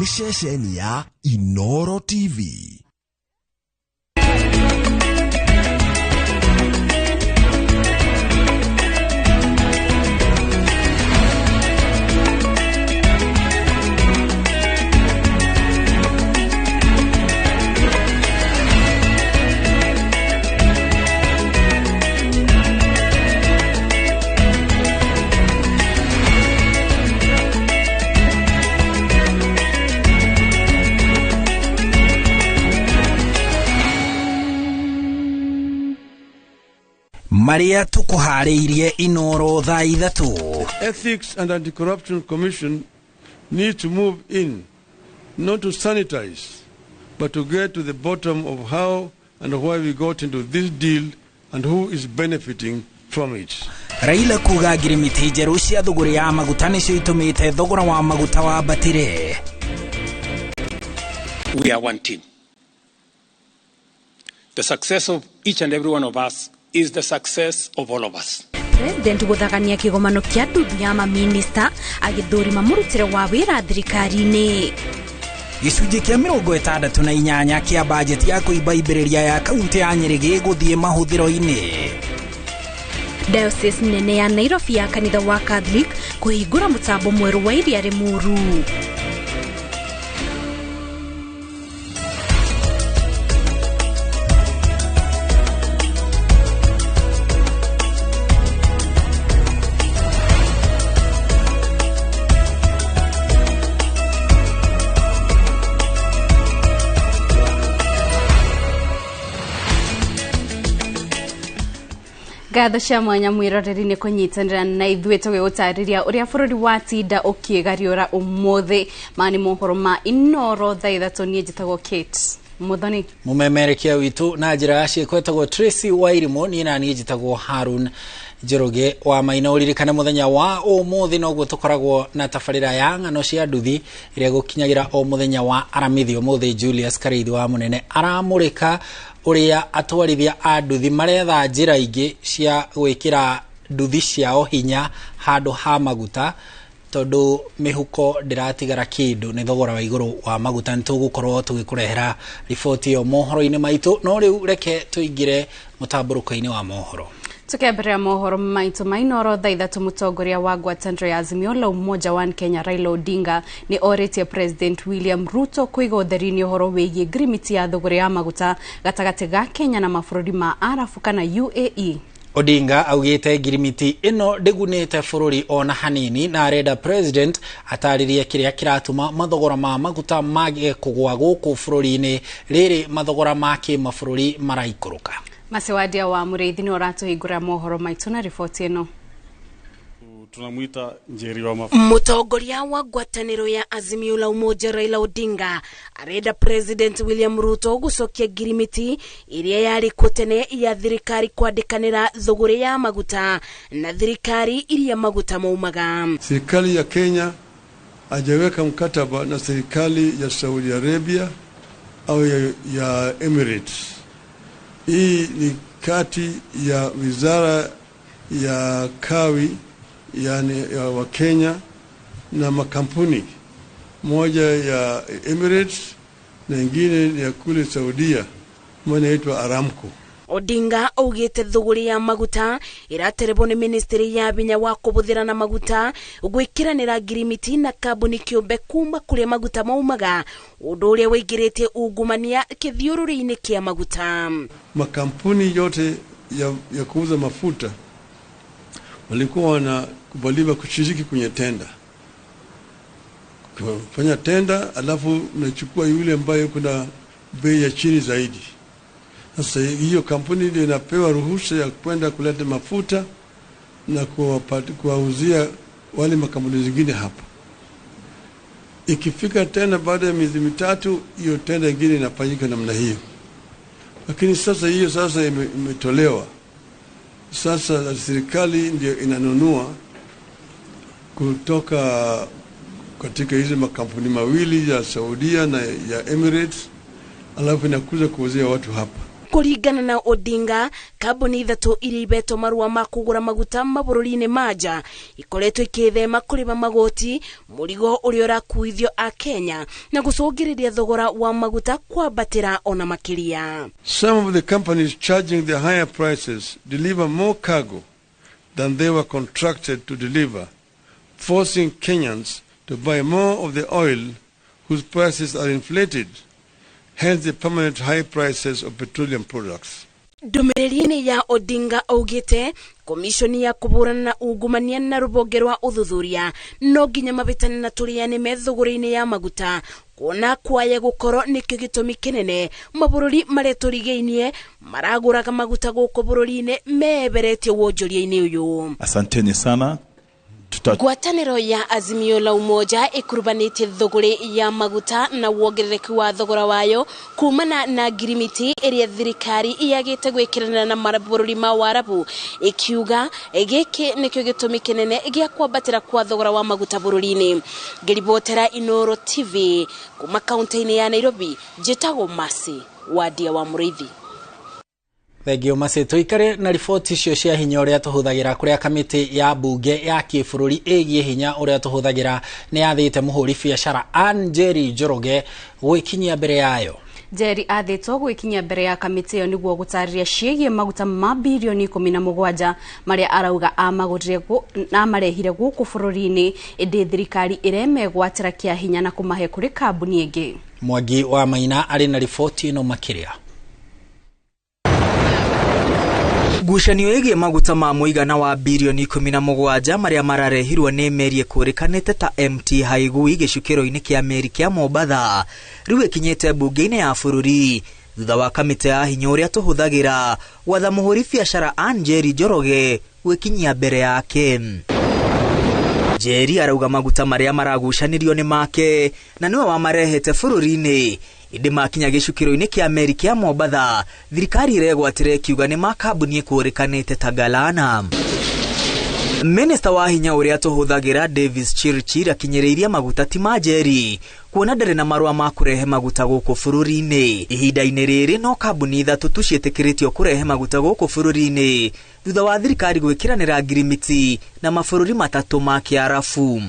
Ceceni ya Inoro TV. Maria tukuharĩirie Inoro thaa 3. Ethics and Anti-Corruption Commission need to move in, not to sanitize, but to get to the bottom of how and why we got into this deal and who is benefiting from it. Raila kuga ngirimiti njerũ cia thũgũrĩ ya maguta nĩcio itũmĩte thogora wa maguta wambatire. We are one team. The success of each and every one of us is the success of all of us. President guthagania kigomano kia ndundu ya maminista agithurima murutire wa wira thirikari-ini. Gĩcunjĩ kĩa 68 kĩa bajeti ya kũimba ya kaunti ya Nyeri gĩgũthiĩ mahũthĩro-inĩ. Diocese nene ya Nairobi ya kanitha wa Catholic kũhingũra mũtambo mwerũ wa iria Limuru. Ngatho cia mwanya mwiroreri nĩ kũnyitanĩra na ithuĩ tũgĩgũtarĩria ũrĩa bũrũri wa tinda ũkĩgariũra ũmũthĩ. Maya nĩ mohoro ma Inoro thaa 3. Niĩ njĩtagwo Kate Muthoni. Mũmemerekia witũ na njĩra ya ciĩko etagwo Tracy Wairimu, niĩ na niĩ njĩtagwo Harun Njoroge wa Maina. Ũririkane mũthenya wa ũmũthĩ noguo tũkoragwo na tabarĩra ya ng'ano cia nduthi ĩrĩa gũkinyagĩra o mũthenya wa Aramithi. Ũmũthĩ Julius Karĩithi wa Mũnene aramũrĩka ũrĩa atwarithia a nduthi maretha njĩra ingĩ cia gwĩkĩra nduthi ciao hinya handũ ha maguta, tondũ mĩhuko ndĩratigara kĩndũ nĩ thogora wa igũrũ wa maguta. Nĩ tũgũkorwo tũgĩkũrehera riboti ĩyo mohoro-inĩ maitũ, no rĩu reke tũingĩre mũtambũrũko-inĩ wa mohoro. Tukiambĩrĩria mohoro maitũ ma Inoro thaa 3, mũtongoria wa ngwatanĩro ya Azimio la Umoja One Kenya Raila Odinga nĩ orĩtie President William Ruto kũiga ũtheri-inĩ ũhoro wĩgiĩ ngirimiti ya thũgũrĩ ya maguta gatagatĩ ga Kenya na mabũrũri ma Arabu kana UAE. Odinga augĩte ngirimiti ĩno ndĩgunĩte bũrũri ona hanini, na arenda president atarĩrie kĩrĩa kĩratũma mathogora ma maguta mage kũgũa gũkũ bũrũri-inĩ rĩrĩ mathogora ma kĩmabũrũri maraikũrũka. Masewadia wa Mũrĩithi nĩ ũratũhingũra mohoro maitũ na riboti ĩno. Tunamuita Njeri wa Mũtongoria wa ngwatanĩro ya Azimio la Umoja Raila Odinga arenda President William Ruto gũcokia ngirimiti ĩrĩa yarĩ kuo tene ya thirikari kwandĩkanĩra thũgũrĩ ya maguta na thirikari iria maguta maumaga. Serikali ya Kenya hajaweka mkataba na serikali ya Saudi Arabia au ya Emirates. Hii ni kati ya wizara ya kawi, yani ya Wakenya na makampuni, moja ya Emirates na ingine ya kule Saudia, moja inaitwa Aramco. Odinga augĩte thũgũrĩ ya maguta ĩraterebwo nĩ ministry ya binya wa kũbũthĩra na maguta gwĩkĩranĩra ngirimiti na kambuni kĩũmbe kuma kũrĩa maguta maumaga, ũndũ ũrĩa waingĩrĩtie ungumania kĩthiũrũrĩ-inĩ kĩa maguta. Makampuni yote ya kuuza mafuta walikuwa wanakubaliwa kushiriki kwenye tenda, kufanya tenda, alafu unachukua yule ambaye kuna bei ya chini zaidi. Sasa hiyo kampuni ndio inapewa ruhusa ya kwenda kuleta mafuta na kuwauzia wale makampuni zingine hapa. Ikifika tena baada ya miezi mitatu, hiyo tenda nyingine inafanyika namna hiyo. Lakini sasa hiyo sasa imetolewa. Sasa serikali ndio inanunua kutoka katika hizi makampuni mawili ya Saudia na ya Emirates, alafu inakuja kuuzia watu hapa. Kũringana na Odinga, kambuni ithatũ iria ibetwo marũa ma kũgũra maguta mabũrũri-inĩ ma nja ikoretwo ikĩthema kũrĩba magoti mũrigo ũrĩa ũrakuithio a Kenya na gũcũngĩrĩria thogora wa maguta kwambatĩra ona makĩria. Some of the companies charging the higher prices deliver more cargo than they were contracted to deliver, forcing Kenyans to buy more of the oil whose prices are inflated, hence the permanent high prices of petroleum products. Ndũmĩrĩri-inĩ ya Odinga augĩte komishoni ya kũhũrana na ungumania na rũhonge rwa ũthuthuria no nginya mabĩtane na tũrĩane me thũgũrĩ-inĩ ya maguta kuona kwaya gũkorwo nĩkĩo gĩtũmi kĩnene mabũrũri marĩa tũrigainie maragũraga maguta gũkũ bũrũri-inĩ meeberetie wonjoria-inĩ ũyũ. Asanteni sana. Ngwatanĩro ya Azimio la Umoja ĩkurubanĩtie thũgũrĩ ya maguta na wongerereku wa thogora wayo kumana na ngirimiti ĩrĩa thirikari yagĩte gwĩkĩranĩra na mabũrũri ma Waarabu, ĩkiuga gĩkĩ nĩkĩo gĩtũmi kĩnene gĩa kwambatĩra kwa thogora wa maguta bũrũri-inĩ. Ngĩribotera Inooro TV kuma kaunti-inĩ ya Nairobi, njĩtagwo Mercy Wadia wa Mũrĩithi. Thengio Mercy. Tuikare na riboti icio cia hinya ũrĩa tũhũthagĩra kũrĩa kamĩtĩ ya mbunge ya kĩbũrũri ĩgiĩ hinya ũrĩa tũhũthagĩra nĩ yathĩte mũhũri biacara Ann Njeri Njoroge gwĩkinyia mbere yayo. Njeri athĩtwo gwĩkinyia mbere ya kamĩtĩ ĩyo nĩguo gũtarĩria ciĩgiĩ maguta ma birioni 17 marĩa arauga amagũrire na amarehire gũkũ bũrũri-inĩ, ĩndĩ thirikari ĩremegwatĩra kĩa hinya na kũmahe kũrĩ kambuni ĩngĩ. Mwangi wa Maina arĩ na riboti ĩno makĩria. Ngucanio ĩgiĩ maguta ma mũigana wa birioni 17 marĩa mararehirwo nĩ meri ĩkũrĩkanĩte ta MT Haigui gĩcukĩro-inĩ kĩa meri kĩa Mombatha rĩu ĩkinyĩte mbunge-inĩ ya bũrũri thutha wa kamĩtĩ ya hinya ũrĩa tũhũthagĩra gwatha mũhũri biacara Ann Njeri Njoroge gwĩkinyia mbere yake. Njeri arauga maguta marĩa maragucanirio nĩ make na nĩwe wamarehete bũrũri-inĩ, ĩndĩ makinya gĩcukĩro-inĩ kĩa meri kĩa Mombatha thirikari ĩregwatĩra ĩkiuga nĩ ma kambuni ĩkũrĩkanĩte ta Galana. Minista wa hinya ũrĩa tũhũthagĩra Davis Chirchir akinyĩrĩirie maguta ti ma Njeri kuona ndarĩ na marũa ma kũrehe maguta gũkũ bũrũri-inĩ. Ihinda-inĩ rĩrĩ no kambuni ithatũ tu ciĩtĩkĩrĩtio kũrehe maguta gũkũ bũrũri-inĩ thutha wa thirikari gwĩkĩranĩra ngirimiti na mabũrũri matatũ ma Kĩarabu.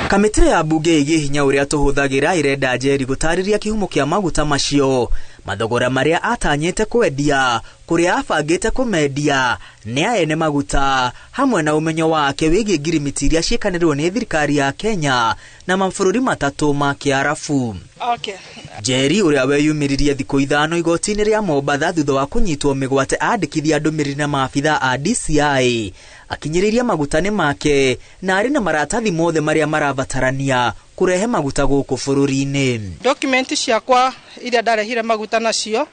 Kamĩtĩ ya mbunge ĩgiĩ hinya ũrĩa tũhũthagĩra ĩrenda Njeri gũtarĩria kĩhumo kĩa maguta macio, mathogora marĩa atanyĩte kwendia, kũrĩa abangĩte kũmendia, nĩ aene maguta, hamwe na ũmenyo wake wĩgiĩ ngirimiti iria ciĩkanĩrwo nĩ thirikari ya Kenya na mabũrũri matatũ ma Kĩarabu. Okay. Njeri ũrĩa weyumĩririe thikũ 5 igoti-inĩ rĩa Mombatha thutha wa kũnyitwo mĩgwate andĩkithia ndũmĩrĩri na maabitha a DCI akinyĩrĩirie maguta nĩ make na arĩ na maratathi mothe marĩa marabatarania kũrehe maguta gũkũ bũrũri-inĩ. Document ciakwa iria ndarehire maguta nacio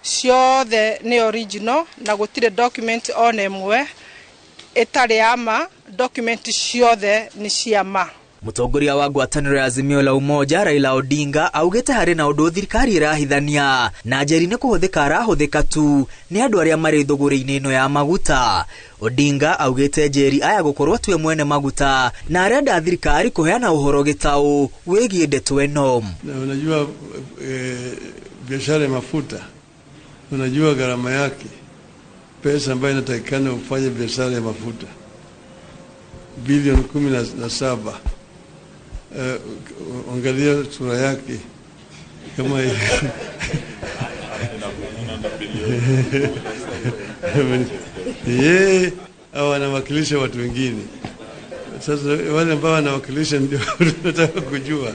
ciothe nĩ original na gũtirĩ document ona ĩmwe ĩtarĩ ya ma, document ciothe nĩ cia ma. Mũtongoria wa ngwatanĩro ya Azimio la Umoja Raila Odinga augĩte harĩ na ũndũ thirikari ĩrahithania na Njeri nĩ kũhũthĩka arahũthĩka tu nĩ andũ arĩa marĩ thũgũrĩ-inĩ ĩno ya maguta. Odinga augĩte Njeri aya gũkorwo tuwe mwene maguta na arenda thirikari kũheana ũhoro gĩtaũ wĩgiĩ ndeto ĩno. Na unajua biashara ya mafuta, unajua gharama yake, pesa ambayo inatakikana ufanye biashara ya mafuta bilioni 17. Angalia sura yake kama yeye au anawakilisha watu wengine. Sasa wale ambao wanawakilisha ndio tunataka kujua,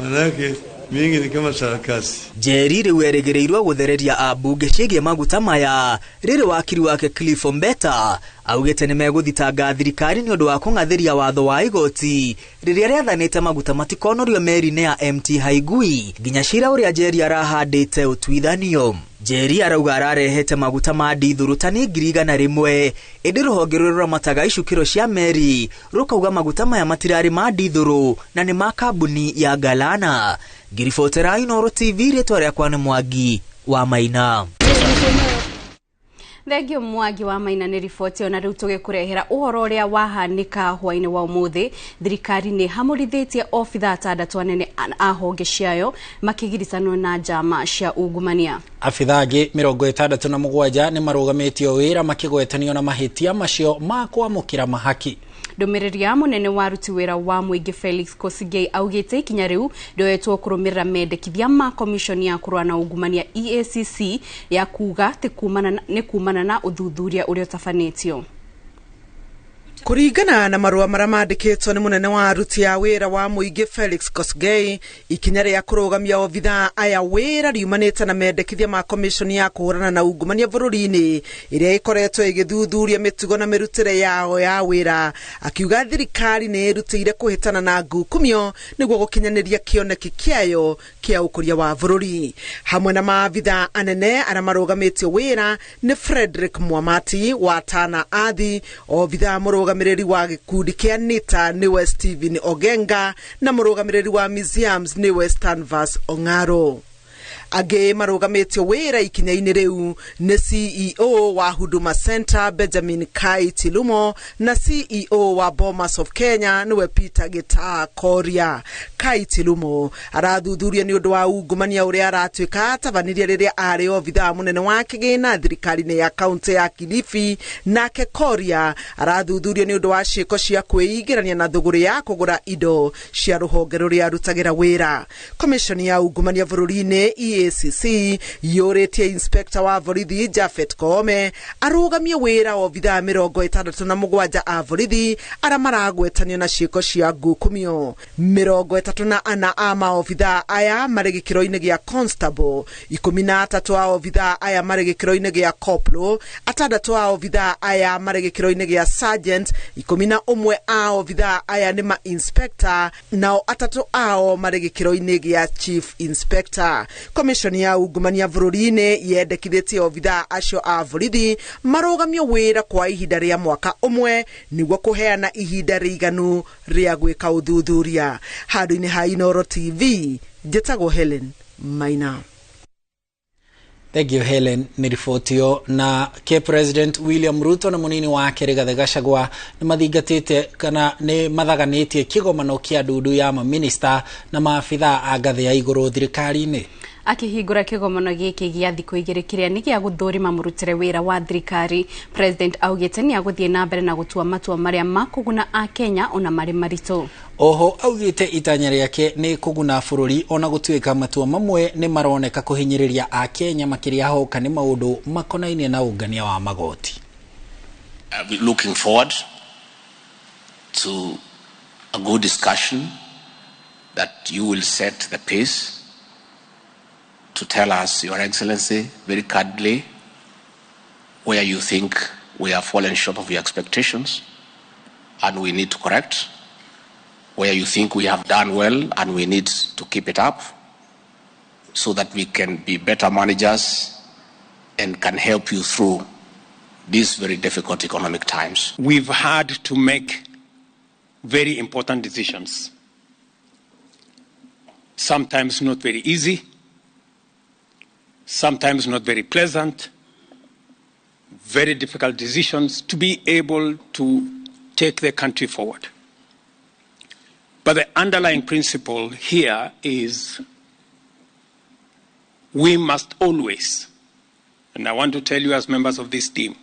manake mingi ni kama sarakasi. Njeri rĩu erĩgĩrĩirwo gũthereria ambunge ciĩgiĩ maguta maya rĩrĩ wakiri wake Cliff Ombeta augĩte nĩ megũthitanga thirikari nĩ ũndũ wa kũng'athĩria watho wa igoti rĩrĩa rĩathanĩte maguta matikonorio meri-inĩ ya MT Haigui nginya cira ũrĩa Njeri arahandĩte ũtuithanio. Njeri arauga ararehete maguta ma ndithũrũ tani 100,000 ĩndĩ rũhonge rũrĩa rũramataga icukĩro cia meri rũkauga maguta maya matirarĩ ma ndithũrũ na nĩ ma kambuni ya Galana. Ngiribotera Inooro TV, rĩtwa rĩakwa nĩ Mwangi wa Maina. Thengio Mwangi wa Maina nĩ riboti ona rĩu tũgĩkũrehera ũhoro ũrĩa wahanĩka hwainĩ wa ũmũthĩ. Thirikari nĩ hamũrithĩtie obitha atandatũ anene a honge ciayo makĩgiricanwo na njama cia ungumania. Abithaa angĩ 67 nĩ marũgamĩtio wĩra makĩgwetanio na mahĩtia macio ma kwamũkĩra mahaki. Ndũmĩrĩri ya mũnene wa aruti wĩra wa mũingĩ Felix Kosigei augĩte ikinya rĩu rĩoetwo kũrũmĩrĩra mendekithia ma komishoni ya kũrũa na ungumania EACC ya kuga atĩ nĩ kumana na ũthuthuria ũrĩa ũtabanĩtio. Kũringana na marũa marĩa mandĩkĩtwo nĩ mũnene wa aruti a wĩra wa mũingĩ Felix Kosgei, ikinya rĩa kũrũgamia obithaa aya wĩra riumanĩte na mendekithia ma komishoni ya kũhũrana na ungumania bũrũri-inĩ ĩrĩa ĩkoretwo ĩgĩthuthuria mĩtugo na mĩrutĩre yao ya wĩra. Akiuga thirikari nĩ ĩrutĩire kũhĩtana na ngukumio nĩguo gũkinyanĩria kĩoneki kĩayo kĩa ũkũria wa bũrũri. Hamwe na maabithaa anene arĩa marũgamĩtio wĩra nĩ Frederick Mwamati wa Tana Athi, obithaa mũrũgamĩrĩri wa gĩkundi kĩa NITA nĩwe Stephen Ogenga, na mũrũgamĩrĩri wa museums nĩwe Stanvas Ong'aro. Angĩ marũgamĩtio wĩra ikinya-inĩ rĩu nĩ CEO wa Huduma Center Benjamin Kai Chilumo na CEO wa Bomas of Kenya nĩwe Peter Gitaa Koria. Kai Chilumo arathuthuria nĩ ũndũ wa ungumania ũrĩa aratuĩka atabanirie rĩrĩa arĩ obithaa mũnene wa kĩgĩna thirikari-inĩ ya kaunti ya Kilifi. Nake Koria arathuthurio nĩ ũndũ wa ciĩko cia kwĩingĩrania na thũgũrĩ ya kũgũra indo cia rũhonge rũrĩa arutagĩra wĩra. Komishoni ya ungumania bũrũri-inĩ EACC yũrĩtie inspector wa borithi Japhet Koome arũgamie wĩra obithaa 67 a borithi arĩa maragwetanio na ciĩko cia ngukumio. 34 a maobithaa aya marĩ gĩkĩro-inĩ gĩa constable, 13 a obithaa aya marĩ gĩkĩro-inĩ gĩa corporal, 6 a obithaa aya marĩ gĩkĩro-inĩ gĩa sergeant, 11 a obithaa aya nĩ ma inspector, nao 3 ao marĩ gĩkĩro-inĩ gĩa chief inspector. Komishoni ya ungumania bũrũri-inĩ yendekithĩtie obithaa acio a borithi marũgamio wĩra kwa ihinda rĩa mwaka ũmwe nĩguo kũheana ihinda rĩiganu rĩa gwĩka ũthuthuria. Handũ-inĩ ha Inooro TV, njĩtagwo Helen Maina. Thank you Helen nĩ riboti ĩyo. Na ke President William Ruto na mũnini wake Rigathĩ Gachagua nĩ mathingatĩte kana nĩ mathaganĩtie kĩgomano kĩa ndundu ya maminista na maabithaa a ngathĩ ya igũrũ thirikari-inĩ. Akĩhingũra kĩgomano gĩkĩ gĩa thikũ igĩrĩ kĩrĩa nĩ gĩa gũthũrima mũrutĩre wĩra wa thirikari, President augĩte nĩ agũthiĩ na mbere na gũtua matua marĩa makũguna Akenya ona marĩ maritũ. Oho augĩte itanya rĩake nĩ kũguna bũrũri ona gũtuĩka matua mamwe nĩ maroneka kũhinyĩrĩria Akenya makĩria hoka nĩ maũndũ makonainie na ũngania wa magoti. I'll be looking forward to a good discussion that you will set the pace to tell us, Your Excellency, very candidly, where you think we have fallen short of your expectations and we need to correct, where you think we have done well and we need to keep it up so that we can be better managers and can help you through these very difficult economic times. We've had to make very important decisions, sometimes not very easy, sometimes not very pleasant, very difficult decisions to be able to take the country forward. But the underlying principle here is we must always, and I want to tell you as members of this team,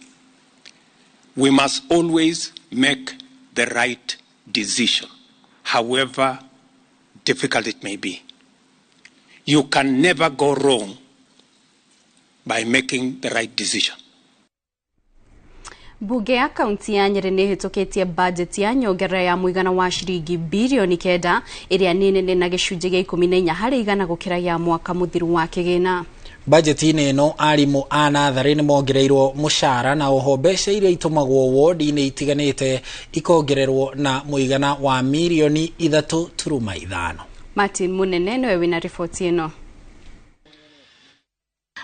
we must always make the right decision, however difficult it may be. You can never go wrong by making the right decision. Bunge ya kaunti ya Nyeri nĩ ĩhĩtũkĩtie bajeti ya nyongerera ya mũigana wa ciringi birioni 9 ĩrĩa nĩ nene na gĩcunjĩ gĩa 14 harĩ igana gũkĩra ya mwaka mũthiru wa kĩgĩna. Bajeti-inĩ ĩno arimũ a natharĩ nĩ mongereirwo mũcara na oho mbeca iria itũmagwo wodi-inĩ itiganĩte ikongererwo na mũigana wa mirioni 3.5. Martin Munene nĩwe wĩna riboti ĩno.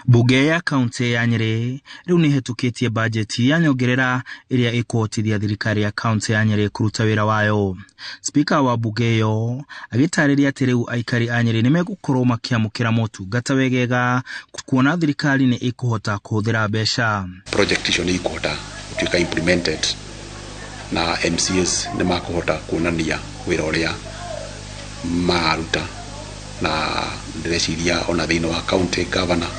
Bunge ya kaunti ya Nyeri rĩu nĩ ĩhĩtũkĩtie bajeti ya nyongerera ĩrĩa ĩkũhotithia thirikari ya kaunti ya Nyeri kũruta wĩra wayo. Spika wa bunge ĩyo agĩtarĩria atĩ rĩu aikari a Nyeri nĩ megũkorwo makĩamũkĩra motungata wegega kuona thirikari nĩ ĩkũhota kũhũthĩra mbeca. Project icio nĩ ikũhota gũtuĩka implemented na MCAs nĩ makũhota kuonania wĩra ũrĩa mararuta, na ndĩreciria ona thĩinĩ wa county governor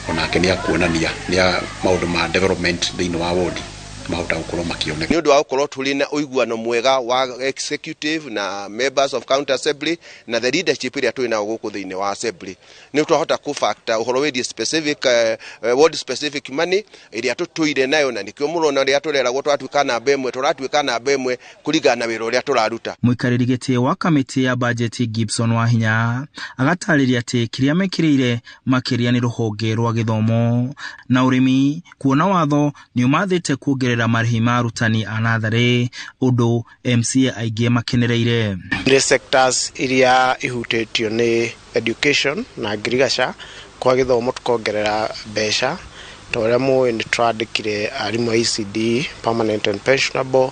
Onake nĩ akuonania nĩ maũndũ ma development thĩinĩ wa ward mahota gũkorwo makĩoneka. Nĩ ũndũ wa gũkorwo tũrĩ na ũiguano mwega wa executive na members of county assembly na the leadership ĩrĩa twĩ nayo gũkũ thĩinĩ wa assembly, nĩ twahota kũ factor ũhoro wĩgiĩ specific ward specific money ĩrĩa tũtũire nayo, na nĩkĩo mũrona rĩrĩa tũreragwo twatuĩka namba ĩmwe, tũratuĩka namba ĩmwe kũringana na wĩra ũrĩa tũraruta. Mũikarĩri gĩtĩ wa kamĩtĩ ya bajeti Gibson Wahinya agatarĩria atĩ kĩrĩa mekĩrĩire makĩria nĩ rũhonge rwa gĩthomo na ũrĩmi, kuona watho nĩ ũmathĩte kuongerera marĩhi ma arutani a natharĩ, ũndũ MCA aingĩ makenereire. Nĩ sectors iria ihutĩtio nĩ education na ngirigaca, kwa gĩthomo tũkongerera mbeca ta ũrĩa mũĩ nĩ tũrandĩkire arimũ a ECD permanent and pensionable,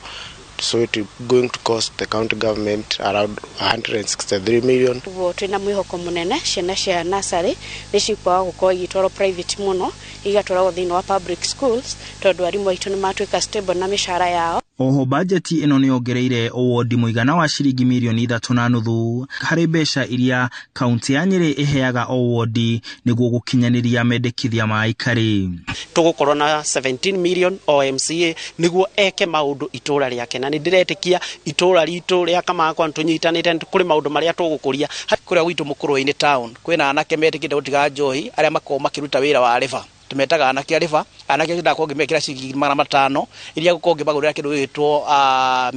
so it is going to cost the county government around 163 million. Ũguo twĩna mwĩhoko mũnene ciana cia nursery nĩ cikwaga gũkorwo igĩtwarwo private mũno, igatwaragwo thĩinĩ wa public schools tondũ arimũ aitũ nĩ matuĩka stable na mĩcara yao. Oho bajeti ĩno nĩ yongereire ũwondi mũigana wa ciringi mirioni 3.5 harĩ mbeca iria kaunti ya Nyĩrĩ ĩheaga o wondi nĩguo gũkinyanĩria mendekithia ma aikari. Tũgũkorwo na 17 million o MCA nĩguo eke maũndũ itũra rĩake, na nĩ ndĩretĩkia itũra ritũ rĩa Kamakwa nĩtũnyitanĩte kũrĩ maũndũ marĩa tũgũkũria. Kũrĩa gwitũ Mũkũrwe-inĩ town kwĩna anake metĩkĩte gũtiga njohi arĩa makoragwo makĩruta wĩra wa riba, tumetaga anake a riba, anake acio ndakorwo ngĩmekĩra ciringi 500 iria ngũkorwo ngĩmagũrĩra kĩndũ gĩgwĩtwo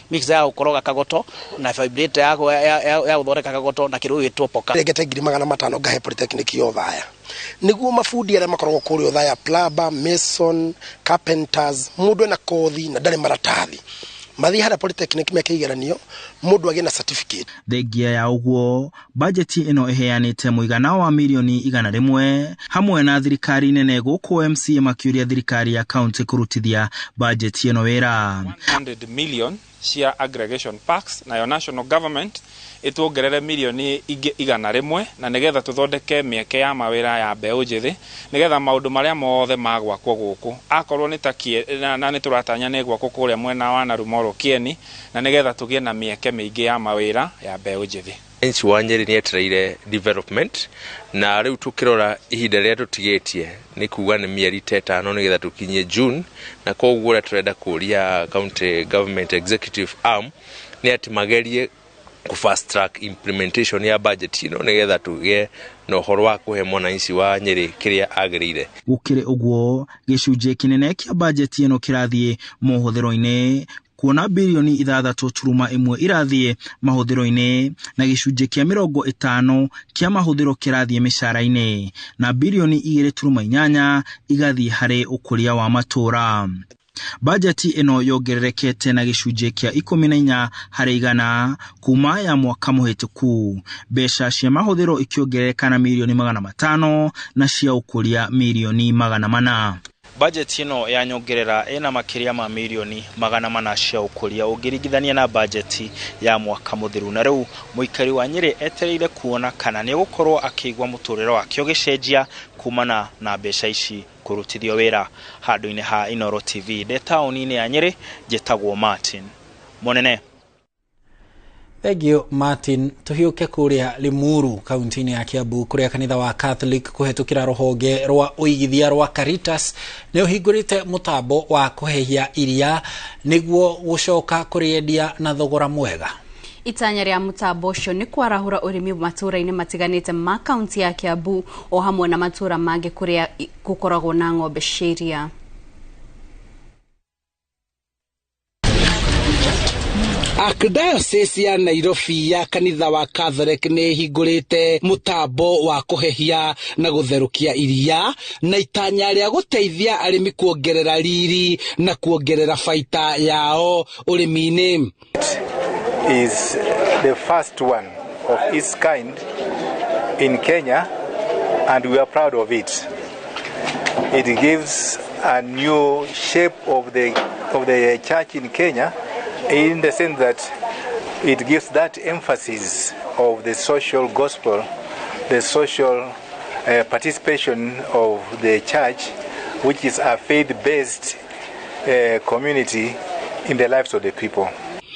mixer ya gũkoroga kagoto na vibrator ya gũthondeka kagoto na kĩndũ gĩgwĩtwo poka. Rengete 500,000 ngahe polytechnic ya Othaya nĩguo mabundi arĩa makoragwo kũrĩa Othaya, plumber, mason, carpenters, mũndũ ena kothi na ndarĩ maratathi, mathiĩ harĩa polytechnic meke igeranio mũndũ agĩe na certificate. Thengia ya ũguo bajeti ĩno ĩheanĩte mũigana wa mirioni 100 hamwe na thirikari nene gũkũ MCA makĩũria thirikari ya kaunti kũrutithia bajeti ĩno wĩra. 100 million cia aggregation parks, nayo national government ĩtuongerere mirioni ingĩ 100 na nĩgetha tũthondeke mĩeke ya mawĩra ya mbeũ njĩthĩ, nĩgetha maũndũ marĩa mothe magwakwo gũkũ akorwo nĩ ta na nĩ tũratanya nĩ gwakwo kũrĩa mwena wa Narumoro Kieni, na nĩgetha tũgĩe na mĩeke mĩingĩ ya mawĩra ya mbeũ njĩthĩ. Nchi wa Nyeri nĩ etereire development, na rĩu tũkĩrora ihinda rĩrĩa tũtigĩtie nĩ kuga nĩ mĩeri ta 5 nĩgetha tũkinyie June, na koguo ũrĩa tũrenda kũria county government executive arm nĩ atĩ magerie kũ fast track implementation ya budget ĩno nĩgetha tũgĩe na ũhoro wa kũhe mwananchi wa Nyeri kĩrĩa agĩrĩire. Gũkĩrĩ ũguo gĩcunjĩ kĩnene kĩa bajeti ĩno kĩrathiĩ mohũthĩro-inĩ, kuona birioni 6.1 irathiĩ mahũthĩro-inĩ na gĩcunjĩ kĩa 50 kĩa mahũthĩro kĩrathiĩ mĩcara-inĩ na birioni 2.8 igathiĩ harĩ ũkũria wa matũra. Bajeti ĩno yongererekete na gĩcunjĩ kĩa 14 harĩ igana kuma ya mwaka mũhĩtũku, mbeca cia mahũthĩro ikĩongerereka na mirioni 500 na cia ũkũria mirioni 400. Budget ĩno ya nyongerera ĩna makĩria ma mirioni 400 cia ũkũria ũngĩringithania na bajeti ya mwaka mũthiru, na rĩu mũikari wa Nyĩrĩ etereire kuona kana nĩ egũkorwo akĩigua mũtũrĩre wake ũgĩcenjia kumana na mbeca ici kũrutithio wĩra. Handũ-inĩ ha Inooro TV ndĩ taũni-inĩ ya Nyĩrĩ, njĩtagwo Martin Monene. Thank you Martin. Tuhiũke kũrĩa Limuru kaunti-inĩ ya Kiambu kũrĩa kanitha wa Catholic kũhetũkĩra rũhonge rwa ũigithia rwa Caritas nĩ ũhingũrĩte mũtambo wa kũhehia iria nĩguo gũcoka kũrĩendia na thogora mwega. Itanya rĩa mũtambo ũcio nĩ kwarahũra ũrĩmi matũra-inĩ matiganĩte ma kaunti ya Kiambu o hamwe na matũra mangĩ kũrĩa gũkoragwo na ng'ombe cia iria. Archdiocese ya Nairobi ya kanitha wa Catholic nĩ ĩhingũrĩte mũtambo wa kũhehia na gũtherũkia iria na itanya rĩa gũteithia arĩmi kuongerera riri na kuongerera baita yao ũrĩmi-inĩ. Is the first one of its kind in Kenya, and we are proud of it. It gives a new shape of the church in Kenya, in the sense that it gives that emphasis of the social gospel, the social participation of the church, which is a faith-based community in the lives of the people.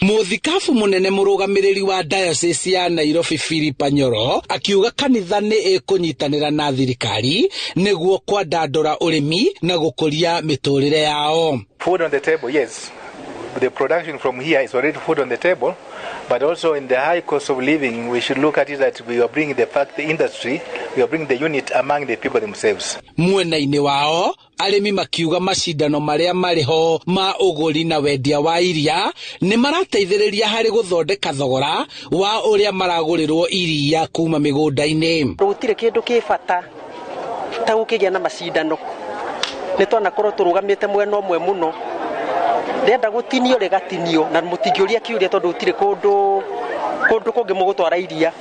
Mũthikabu mũnene mũrũgamĩrĩri wa diocese ya Nairobi Philip Anyoro akiuga kanitha nĩ ĩkũnyitanĩra na thirikari nĩguo kwandandũra ũrĩmi na gũkũria mĩtũrĩre yao. Food on the table, yes. The production from here is already food on the table, but also in the high cost of living, we should look at it that we are bringing the fact, the industry, we are bringing the unit among the people themselves. Mwena-inĩ wao, arĩmi makiuga macindano marĩa marĩ ho ma ũgũri na wendia wa iria nĩ marateithĩrĩria harĩ gũthondeka thogora wa ũrĩa maragũrĩrwo iria kuma mĩgũnda-inĩ. Gũtirĩ kĩndũ kĩ bata ta gũkĩgĩa na macindano, nĩ twanakorwo tũrũgamĩte mwena ũmwe mũno, rĩenda gũtinio rĩgatinio na mũtingĩũria kĩũria tondũ gũtirĩ kũndũ kũngĩ mũgũtwara iria.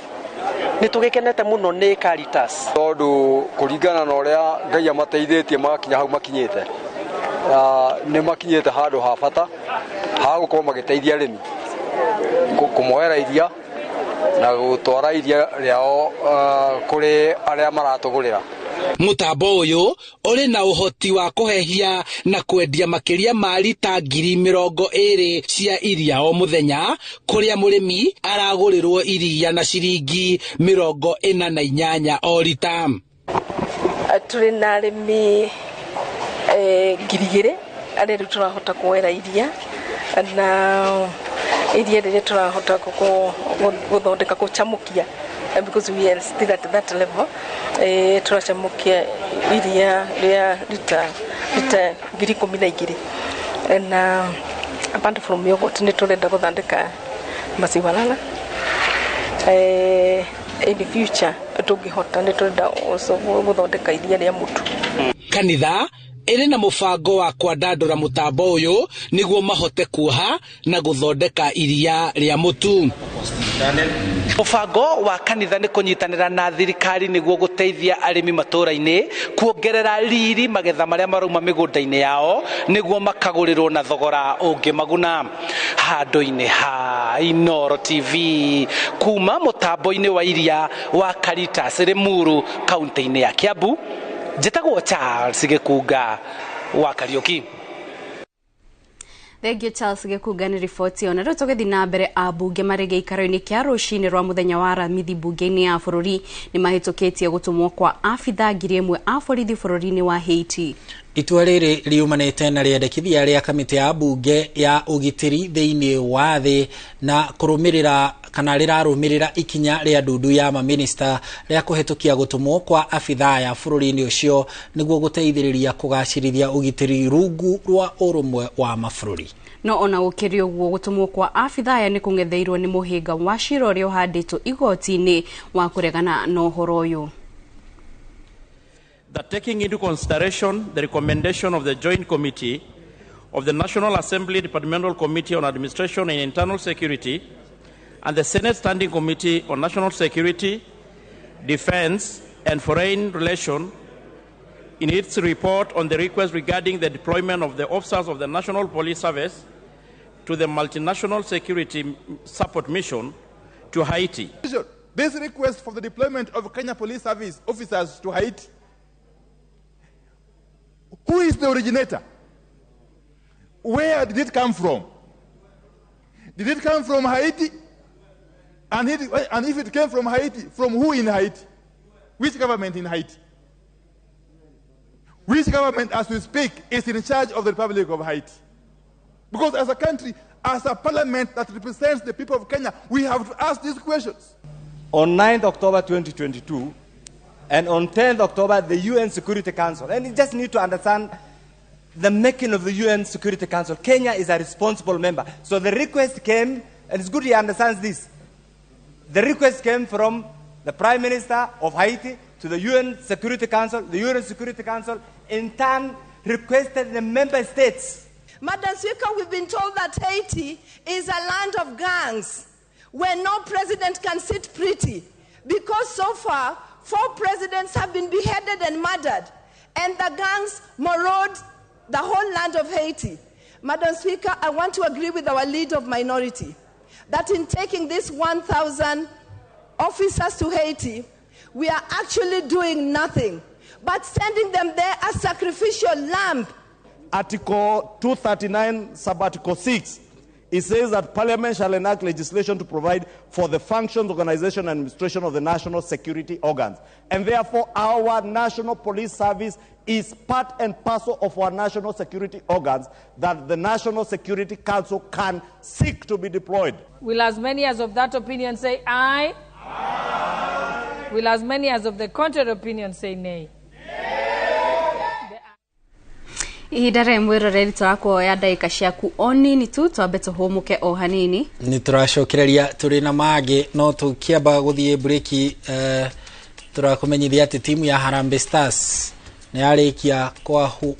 Nĩ tũgĩkenete mũno nĩ Caritas tondũ kũringana na ũrĩa Ngai amateithĩtie magakinya hau makinyĩte, nĩ makinyĩte handũ ha bata ha gũkorwo magĩteithia arĩmi kũmoera iria na gũtwara iria rĩao kũrĩ arĩa maratũgũrĩra. Mũtambo ũyũ ũrĩ na ũhoti wa kũhehia na kwendia makĩria ma rita 20,000 cia iria o mũthenya, kũrĩa mũrĩmi aragũrĩrwo iria na ciringi 48 o rita. Tũrĩ na arĩmi 2,000 arĩa rĩu tũrahota kuoera iria, na iria rĩrĩa tũrahota gũthondeka gũcamũkia, because we are still at that level, tũracamũkia iria rĩa rita 12,000. Na apart from yogurt nĩ tũrenda gũthondeka maziwa lala. In the future tũngĩhota nĩ tũrenda also gũthondeka iria rĩa mũtu. Kanitha ĩrĩ na mũbango wa kwandandũra mũtambo ũyũ nĩguo mahote kuoha na gũthondeka iria rĩa mũtu. Mũbango wa kanitha nĩ kũnyitanĩra na thirikari nĩguo gũteithia arĩmi matũũra-inĩ kuongerera riri magetha marĩa marauma mĩgũnda-inĩ yao nĩguo makagũrĩrwo na thogora ũngĩmaguna. Handũ-inĩ ha Inooro TV kuma mũtambo-inĩ wa iria wa Caritas Limuru kaunti-inĩ ya Kiambu, njĩtagwo Charles Gĩkunga wa Kariuki. Thank you Charles Gĩkunga nĩ riboti ĩyo. Na rĩu tũgĩthiĩ na mbere, ambunge marĩ gĩikaro-inĩ kĩa rũcinĩ rwa mũthenya wa Aramithi mbunge-inĩ ya bũrũri nĩ mahĩtũkĩtie gũtũmwo kwa abithaa 1,000 a borithi bũrũri-inĩ wa Haiti. Itua rĩrĩ riumanĩte na rĩendekithia rĩa kamĩtĩ ya mbunge ya ũgitĩri thĩinĩ wa thĩ na kũrũmĩrĩra kana rĩrarũmĩrĩra ikinya rĩa ndundu ya maminista rĩa kũhetũkia gũtũmwo kwa abithaa ya bũrũri-inĩ ũcio nĩguo gũteithĩrĩria kũgacĩrithia ũgitĩri rungu rwa ũrũmwe wa mabũrũri. No ona gũkĩrĩ ũguo, gũtũmwo kwa abithaa aya nĩ kũng'etheirwo nĩ mũhĩnga wa cira ũrĩa ũhandĩtwo igoti-inĩ wa kũregana na ũhoro ũyũ. That taking into consideration the recommendation of the Joint Committee of the National Assembly Departmental Committee on Administration and Internal Security and the Senate Standing Committee on National Security, Defense and Foreign Relations in its report on the request regarding the deployment of the officers of the National Police Service to the Multinational Security Support Mission to Haiti. This request for the deployment of Kenya Police Service officers to Haiti, who is the originator? Where did it come from? Did it come from Haiti? And if it came from Haiti, from who in Haiti? Which government in Haiti? Which government, as we speak, is in charge of the Republic of Haiti? Because as a country, as a parliament that represents the people of Kenya, we have to ask these questions. On 9th October 2022, and on 10th October, the UN Security Council. And you just need to understand the making of the UN Security Council. Kenya is a responsible member. So the request came, and it's good he understands this. The request came from the Prime Minister of Haiti to the UN Security Council. The UN Security Council, in turn, requested the member states. Madam Speaker, we've been told that Haiti is a land of gangs where no president can sit pretty, because so far, 4 presidents have been beheaded and murdered, and the gangs maraud the whole land of Haiti. Madam Speaker, I want to agree with our leader of minority that in taking this 1,000 officers to Haiti, we are actually doing nothing but sending them there as sacrificial lamb. Article 239, Sub-Article 6 It says that Parliament shall enact legislation to provide for the functions, organization, and administration of the national security organs. And therefore, our National Police Service is part and parcel of our national security organs that the National Security Council can seek to be deployed. Will as many as of that opinion say aye? Aye. Will as many as of the contrary opinion say nay? Ihinda rĩa mwĩroreri tũrakuoya ndagĩka ciaku o nini tu twambe tũhũmũke o hanini. Nĩ tũracokereria tũrĩ na mangĩ no tũkĩamba gũthiĩ breki. Tũrakũmenyithia atĩ timu ya Harambee Stars nĩ yarĩkia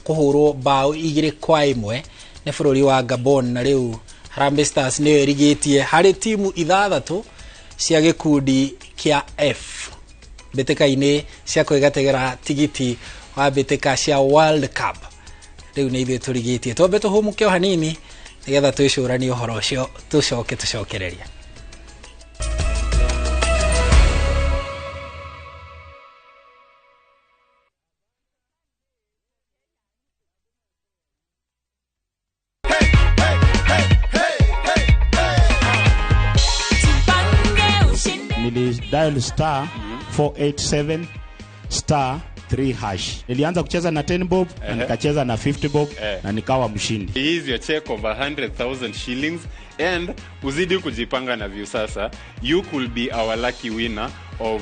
kũhũrwo bao 2-1 nĩ bũrũri wa Gabon, na rĩu Harambee Stars nĩyo ĩrigĩtie harĩ timu 6 cia gĩkundi kĩa F mbĩtĩka-inĩ cia kwĩgategera tigiti wa mbĩtĩka cia World Cup. Rĩu nĩ ithuĩ tũrigĩtie, twambe tũhũmũke o hanini nĩgetha twĩcũranie ũhoro ũcio tũcoke tũcokererie. Nili dial star 487 star 3 hash. Nilianza kucheza na 10 bob na nikacheza na 50 bob na nikawa mshindi. Here is your check of 100,000 shillings, and uzidi kujipanga na Viusasa, you could be our lucky winner of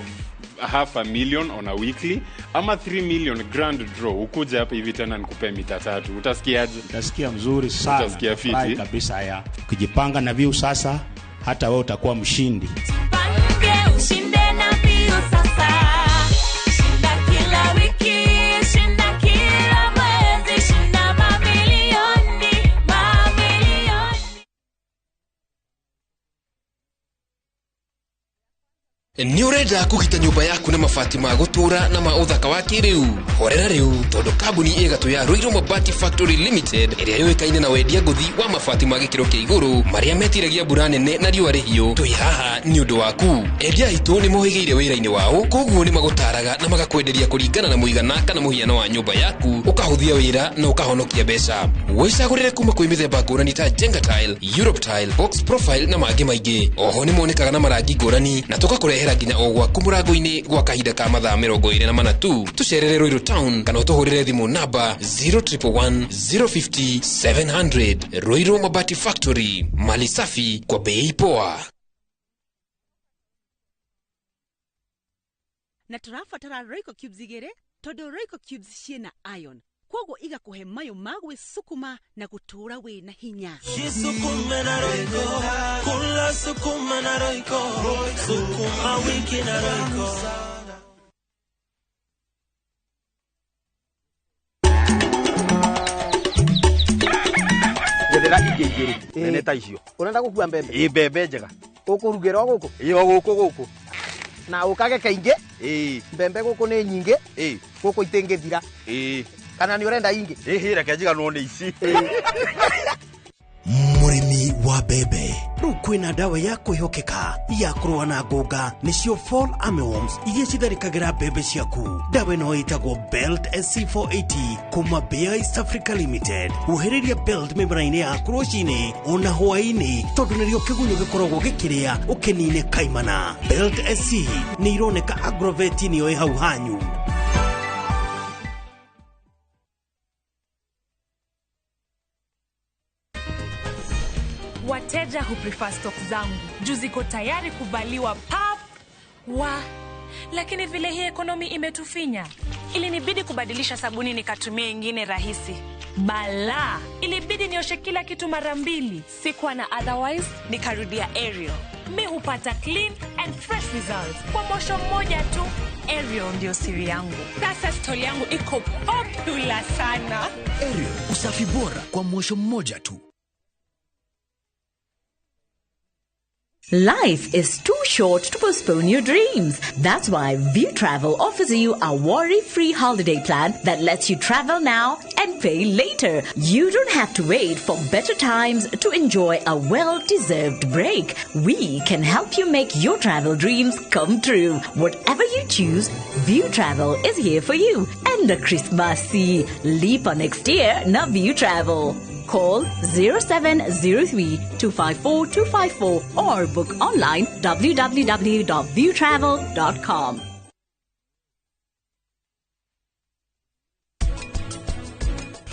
500,000 on a weekly ama 3 million grand draw. Ukuja hapa hivi tena nikupe mita 3. Utasikiaje? Utasikia mzuri sana. Utasikia fiti kabisa ya. Ukijipanga na Viusasa hata wewe utakuwa mshindi. Ushinde na Viusasa. Shinda kila wiki, shinda kila mwezi, shinda mamilioni, mamilioni. Nĩ ũrenda kũgita nyũmba yaku na mabati ma gũtũra na ma ũthaka wa kĩrĩu? Horera rĩu tondũ kambuni ĩgatũ ya Ruiru Mabati Factory Limited ĩrĩa yũĩkaine na wendia ngũthi wa mabati ma gĩkĩro kĩa igũrũ marĩa metiragia mbura nene na riũa rĩhiũ, twĩ haha nĩ ũndũ waku. Endia aitũ nĩ mohĩgĩire wĩra-inĩ wao, koguo nĩ magũtaraga na magakwenderia kũringana na mũigana kana mũhiano wa nyũmba yaku, ũkahũthia wĩra na ũkahonokia mbeca. Wĩcagũrĩre kuma kwĩ mĩthemba ngũrani ta Jenga Tile, Europe Tile, Box Profile na mangĩ maingĩ. Oho nĩ monekaga na marangi ngũrani na tũgakũrehera nginya o gwaku mũrango-inĩ gwa kahinda ka mathaa 24 tu. Tũcerere Ruiru Town kana ũtũhũrĩre thimũ namba 0111 050 700. Ruiru Mabati Factory, mali safi kwa bei poa. Na tũrabatara Royco Cubes 2 tondũ Royco Cubes ciĩna iron, koguo igakũhe mayo ma gwĩsukuma na gũtũũra wĩna hinya. Jisukume na Royco, kula sukuma na Royco, sukuma wiki na Royco. Njethera ingĩ igĩrĩ nene ta icio. Ũrenda gũkua mbembe? Ĩ, mbembe njega. Ũkũrugĩra o gũkũ? Ĩ, o gũkũ gũkũ. Na ũkage kaingĩ? Ĩ. Mbembe gũkũ nĩ nyingĩ? Ĩ. Gũkũ itingĩthira? Ĩ. Kana nĩ ũrenda ingĩ? Ĩ, reke njiganwo nĩ ici. Mũrĩmi wa mbembe, rĩu kwĩna ndawa ya kwĩhokeka ya kũrũa na ngũnga, nĩcio Fall Armyworms iria citharĩkagĩra mbembe ciaku. Ndawa ĩno ĩtagwo Belt SC480 kuma Bayer East Africa Limited. Huhĩrĩria Belt mĩmera-inĩ yaku rũcinĩ ona hwaĩ-inĩ tondũ nĩrĩo kĩgunyũ gĩkoragwo gĩkĩrĩa ũkĩnine kaimana. Belt SC nĩ ironeka Agrovet nĩyo ĩ hau hanyu. Wateja huprefer stock zangu juu ziko tayari kuvaliwa pap wa, lakini vile hii ekonomi imetufinya, ilinibidi kubadilisha sabuni nikatumia ingine rahisi. Bala, ilibidi nioshe kila kitu mara 2. Sikuwa na otherwise, nikarudia Ariel. Mi hupata clean and fresh results kwa mosho mmoja tu. Ariel ndio siri yangu. Sasa stoli yangu iko popular sana. Ariel, usafi bora kwa mosho mmoja tu. Life is too short to postpone your dreams. That's why View Travel offers you a worry-free holiday plan that lets you travel now and pay later. You don't have to wait for better times to enjoy a well-deserved break. We can help you make your travel dreams come true. Whatever you choose, View Travel is here for you. And the Christmas leap on next year, na View Travel. Call 0703 254 254 or book online www.viewtravel.com.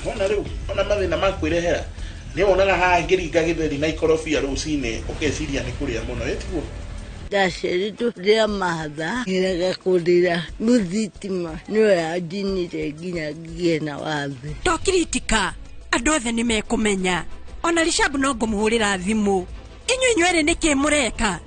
Wona rĩu ona mathĩna ma kwĩrehera nĩ wonaga haha ngĩringa gĩtheri na ikorobia rũcinĩ ũkeciria nĩ kũrĩa mũno ĩtiguo. Ndaciarirwo rĩa mahatha ngĩrega kũrĩra mũthitima nĩyo yanjinire nginya ngĩgĩe na wathe. To kiritika andũ othe nĩ mekũmenya ona Rishabu no ngũmũhũrĩra thimũ inyuĩ inyuerĩ nĩkĩ mũreka.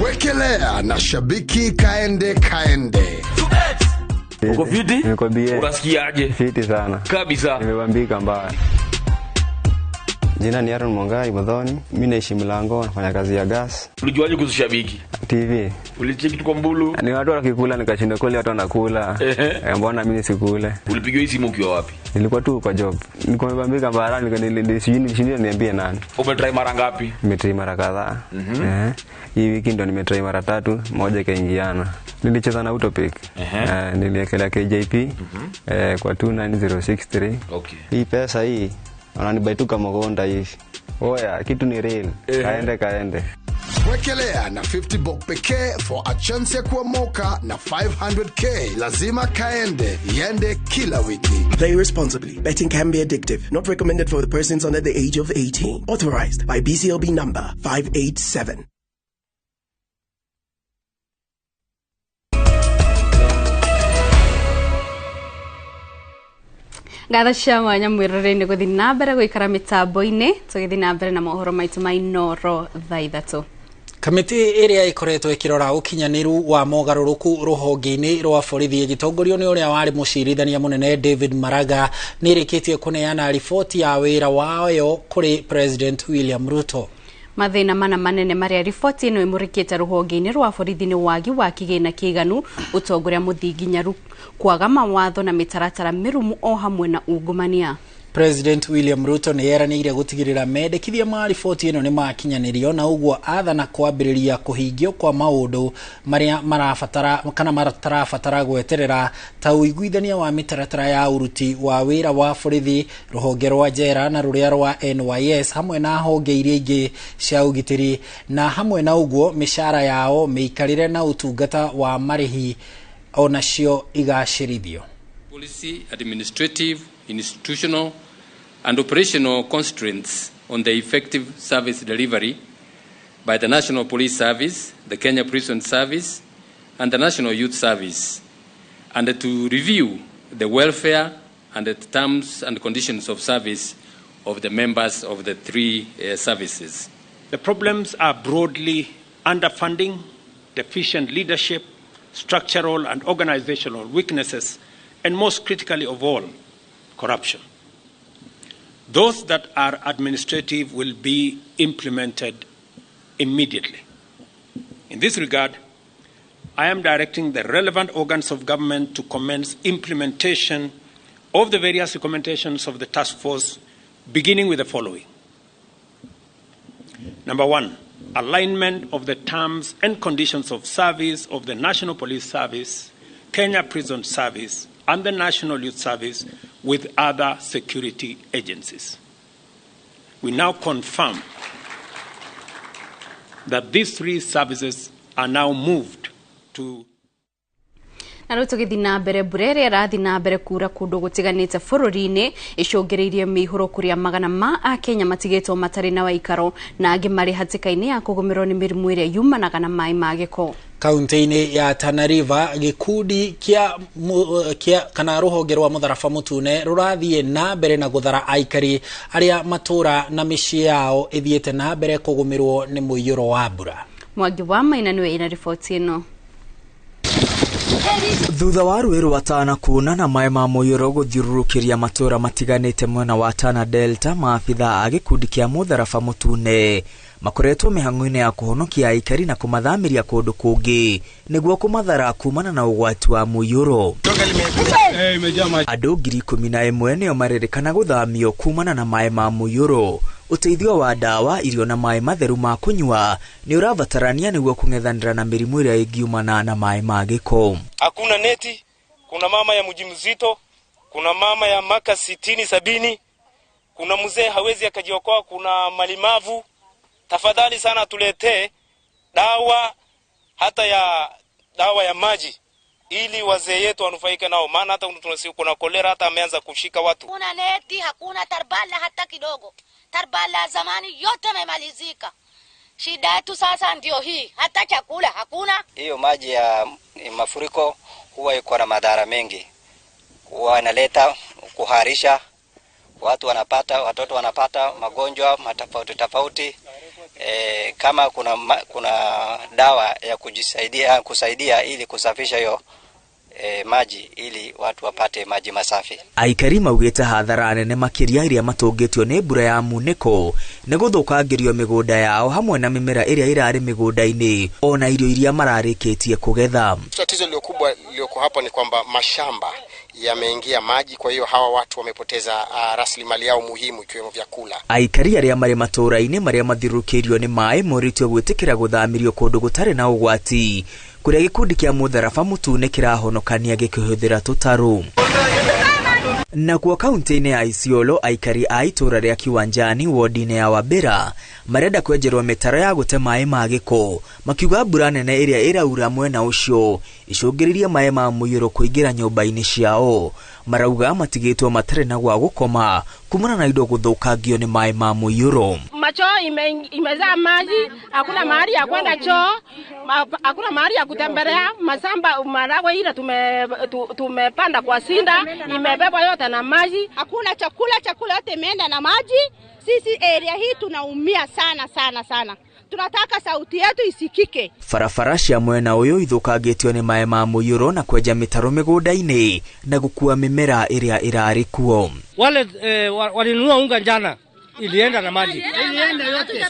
Wekelea na shabiki kaende kaende. Uko fiti? Nikwambie. Unasikiaje? Fiti sana. Kabisa. Nimebambika mbaya. Jina ni Aaron Mwangai Modhoni. Mimi naishi Mlango, nafanya kazi ya gas. Ulijuaje kuhusu shabiki? TV. Ulicheki tu kwa mbulu? Ni watu wakikula nikashinda kweli watu wanakula. Mbona mimi nisikule? Ulipigiwa hii simu ukiwa wapi? Nilikuwa tu kwa job. Nilikuwa nimebambika mbaya, sijui nishindie niambie nani. Umetry mara ngapi? Nimetry mara kadhaa. Hii wiki ndo nimetry mara tatu, moja ikaingiana. Nilicheza na Utopic. Niliekelea KJP kwa 29063. Okay. Hii pesa hii wananibaituka mgonda hivi. Oya, kitu ni real. Kaende kaende. Wekelea na 50 bob pekee for a chance ya kuomoka na 500k. Lazima kaende, iende kila wiki. Play responsibly. Betting can be addictive. Not recommended for the persons under the age of 18. Authorized by BCLB number 587. Ngatho cia mwanya mwĩroreri-inĩ gũthiĩ na mbere gũikara mĩtambo-inĩ tũgĩthiĩ na mbere na mohoro maitũ ma Inooro thaa 3. Kamĩtĩ ĩrĩa ĩkoretwo ĩkĩrora ũkinyanĩru wa mogarũrũku rũhonge-inĩ rwa borithi ĩgĩtongorio nĩ ũrĩa warĩ mũcirithania mũnene David Maraga nĩ ĩrĩkĩtie kũneana riboti ya wĩra wayo kũrĩ President William Ruto. Mathĩna mana manene marĩa riboti ĩno ĩmũrĩkĩte rũhonge-inĩ rwa borithi nĩ wagi wa kĩgĩna kĩiganu, ũtongoria mũthinginyaru, kwaga mawatho na mĩtaratara mĩrũmu o hamwe na ungumania. President William Ruto nĩ eranĩire gũtigĩrĩra mendekithia ma riboti ĩno nĩ makinyanĩrio na ũguo athana kwambĩrĩria kũhingio kwa maũndũ marĩa marabatara kana matarabatara gweterera ta ũiguithania wa mĩtaratara ya ũruti wa wĩra wa borithi, rũhonge rwa njera na rũrĩa rwa NYS hamwe na honge iria ingĩ cia ũgitĩri, na hamwe na ũguo mĩcara yao, mĩikarĩre na ũtungata wa marĩhi onacio igacĩrithio. Policy, administrative, institutional and operational constraints on the effective service delivery by the National Police Service, the Kenya Prison Service, and the National Youth Service, and to review the welfare and the terms and conditions of service of the members of the three services. The problems are broadly underfunding, deficient leadership, structural and organizational weaknesses, and most critically of all, corruption. Those that are administrative will be implemented immediately. In this regard, I am directing the relevant organs of government to commence implementation of the various recommendations of the task force, beginning with the following. Number one, alignment of the terms and conditions of service of the National Police Service, Kenya Prison Service, and the National Youth Service with other security agencies. We now confirm that these three services are now moved to Na rĩu tũgĩthiĩ na mbere, mbura ĩrĩa ĩrathiĩ na mbere kura kũndũ gũtiganĩte bũrũri-inĩ ĩcũngĩrĩirie mĩihũro kũrĩa magana ma akenya matigĩtwo matarĩ na waikaro na angĩ marĩ hatĩka-inĩ ya kũgũmĩrwo nĩ mĩrimũ ĩrĩa yumanaga na maĩ ma gĩko. Kaunti-inĩ ya Tana River, gĩkundi kĩa kana rũhonge rwa mũtharaba mũtune rũrathiĩ na mbere na gũthara aikari arĩa matũra na mĩciĩ yao ĩthiĩte na mbere kũgũmĩrwo nĩ mũiyũro wa mbura. Mwangi wa Maina nĩwe ĩna riboti ĩno. Thutha wa rũĩ rwa Tana kuuna na maĩ ma mũiyũro gũthiũrũrũkĩria matũra matiganĩte mwena wa Tana Delta, maabitha a gĩkundi kĩa mũtharaba mũtune Makoretwo mĩhang'o-inĩ ya kũhonokia aikari na kũmathamiria kũndũ kũngĩ nĩguo kũmathara kumana na ũgwati wa mũiyũro. Andũ 11,000 nĩo marerĩkana gũthamio kumana na maĩ ma mũiyũro. Ũteithio wa ndawa, irio na maĩ matheru ma kũnyua nĩ ũrabatarania nĩguo kũng'ethanĩra na mĩrimũ ĩrĩa ĩngiumana na maĩ ma gĩko. Hakuna neti, kuna mama ya mjamzito, kuna mama ya maka 60 70, kuna mzee hawezi akajiokoa, kuna malimavu. Tafadhali sana tuletee dawa, hata ya dawa ya maji ili wazee yetu wanufaike nao, maana hata kuna kolera hata ameanza kushika watu. Hakuna neti, hakuna tarbala hata kidogo. Tarbala zamani yote yamemalizika. Shida yetu sasa ndio hii, hata chakula hakuna. Hiyo maji ya mafuriko huwa iko na madhara mengi. Huwa inaleta kuharisha, watu wanapata, watoto wanapata magonjwa matofauti tofauti. Kama kuna dawa ya kujisaidia, kusaidia ili kusafisha hiyo maji ili watu wapate maji masafi. Aikari maugĩte hathara nene makĩria iria matũngĩtio nĩ mbura ya munĩko nĩ gũthũkangĩrio mĩgũnda yao hamwe na mĩmera ĩrĩa ĩrarĩ mĩgũnda-inĩ ona irio iria mararĩkĩtie kũgetha. Tatizo lililokubwa lilioko hapo ni kwamba mashamba yameingia maji, kwa hiyo hawa watu wamepoteza rasilimali yao muhimu ikiwemo vyakula. Aikari arĩa marĩ matũũra-inĩ marĩa mathirũkĩirio nĩ maĩ morĩtio gwĩtĩkĩra gũthamĩrio kũndũ gũtarĩ na ũgwati kũrĩa gĩkundi kĩa mũtharaba mũtune kĩrahonokania gĩkĩhũthĩra tũtarũ. Nakuo kaunti-inĩ ya Isiolo, aikari a itũũra rĩa Kiwanjani wodi-inĩ ya Wabera marenda kwenjerwo mĩtaro ya gũte maĩ ma gĩko, makiuga mbura nene ĩrĩa ĩraura mwena ũcio icũngĩrĩrie maĩ ma mũiyũro kũingĩra nyũmba-inĩ ciao. Marauga matigĩtwo matarĩ na gwa gũkoma kumana na indo gũthũkangio nĩ maĩ ma mũiyũro. Machoo imezaa maji, hakuna mahali ya kwenda choo, hakuna mahali ya kutembelea. Masamba maragwe ile tumepanda kwa sinda imebebwa yote na maji. Hakuna chakula, chakula yote imeenda na maji. Sisi area hii tunaumia sana sana sana. Tunataka sauti yetu isikike. Barabara cia mwena ũyũ ithũkangĩtio nĩ maĩ ma mũiyũro na kwenja mĩtaro mĩgũnda-inĩ na gũkua mĩmera ĩrĩa ĩrarĩ kuo. Wale walinunua unga jana ilienda na maji. Ilienda yote.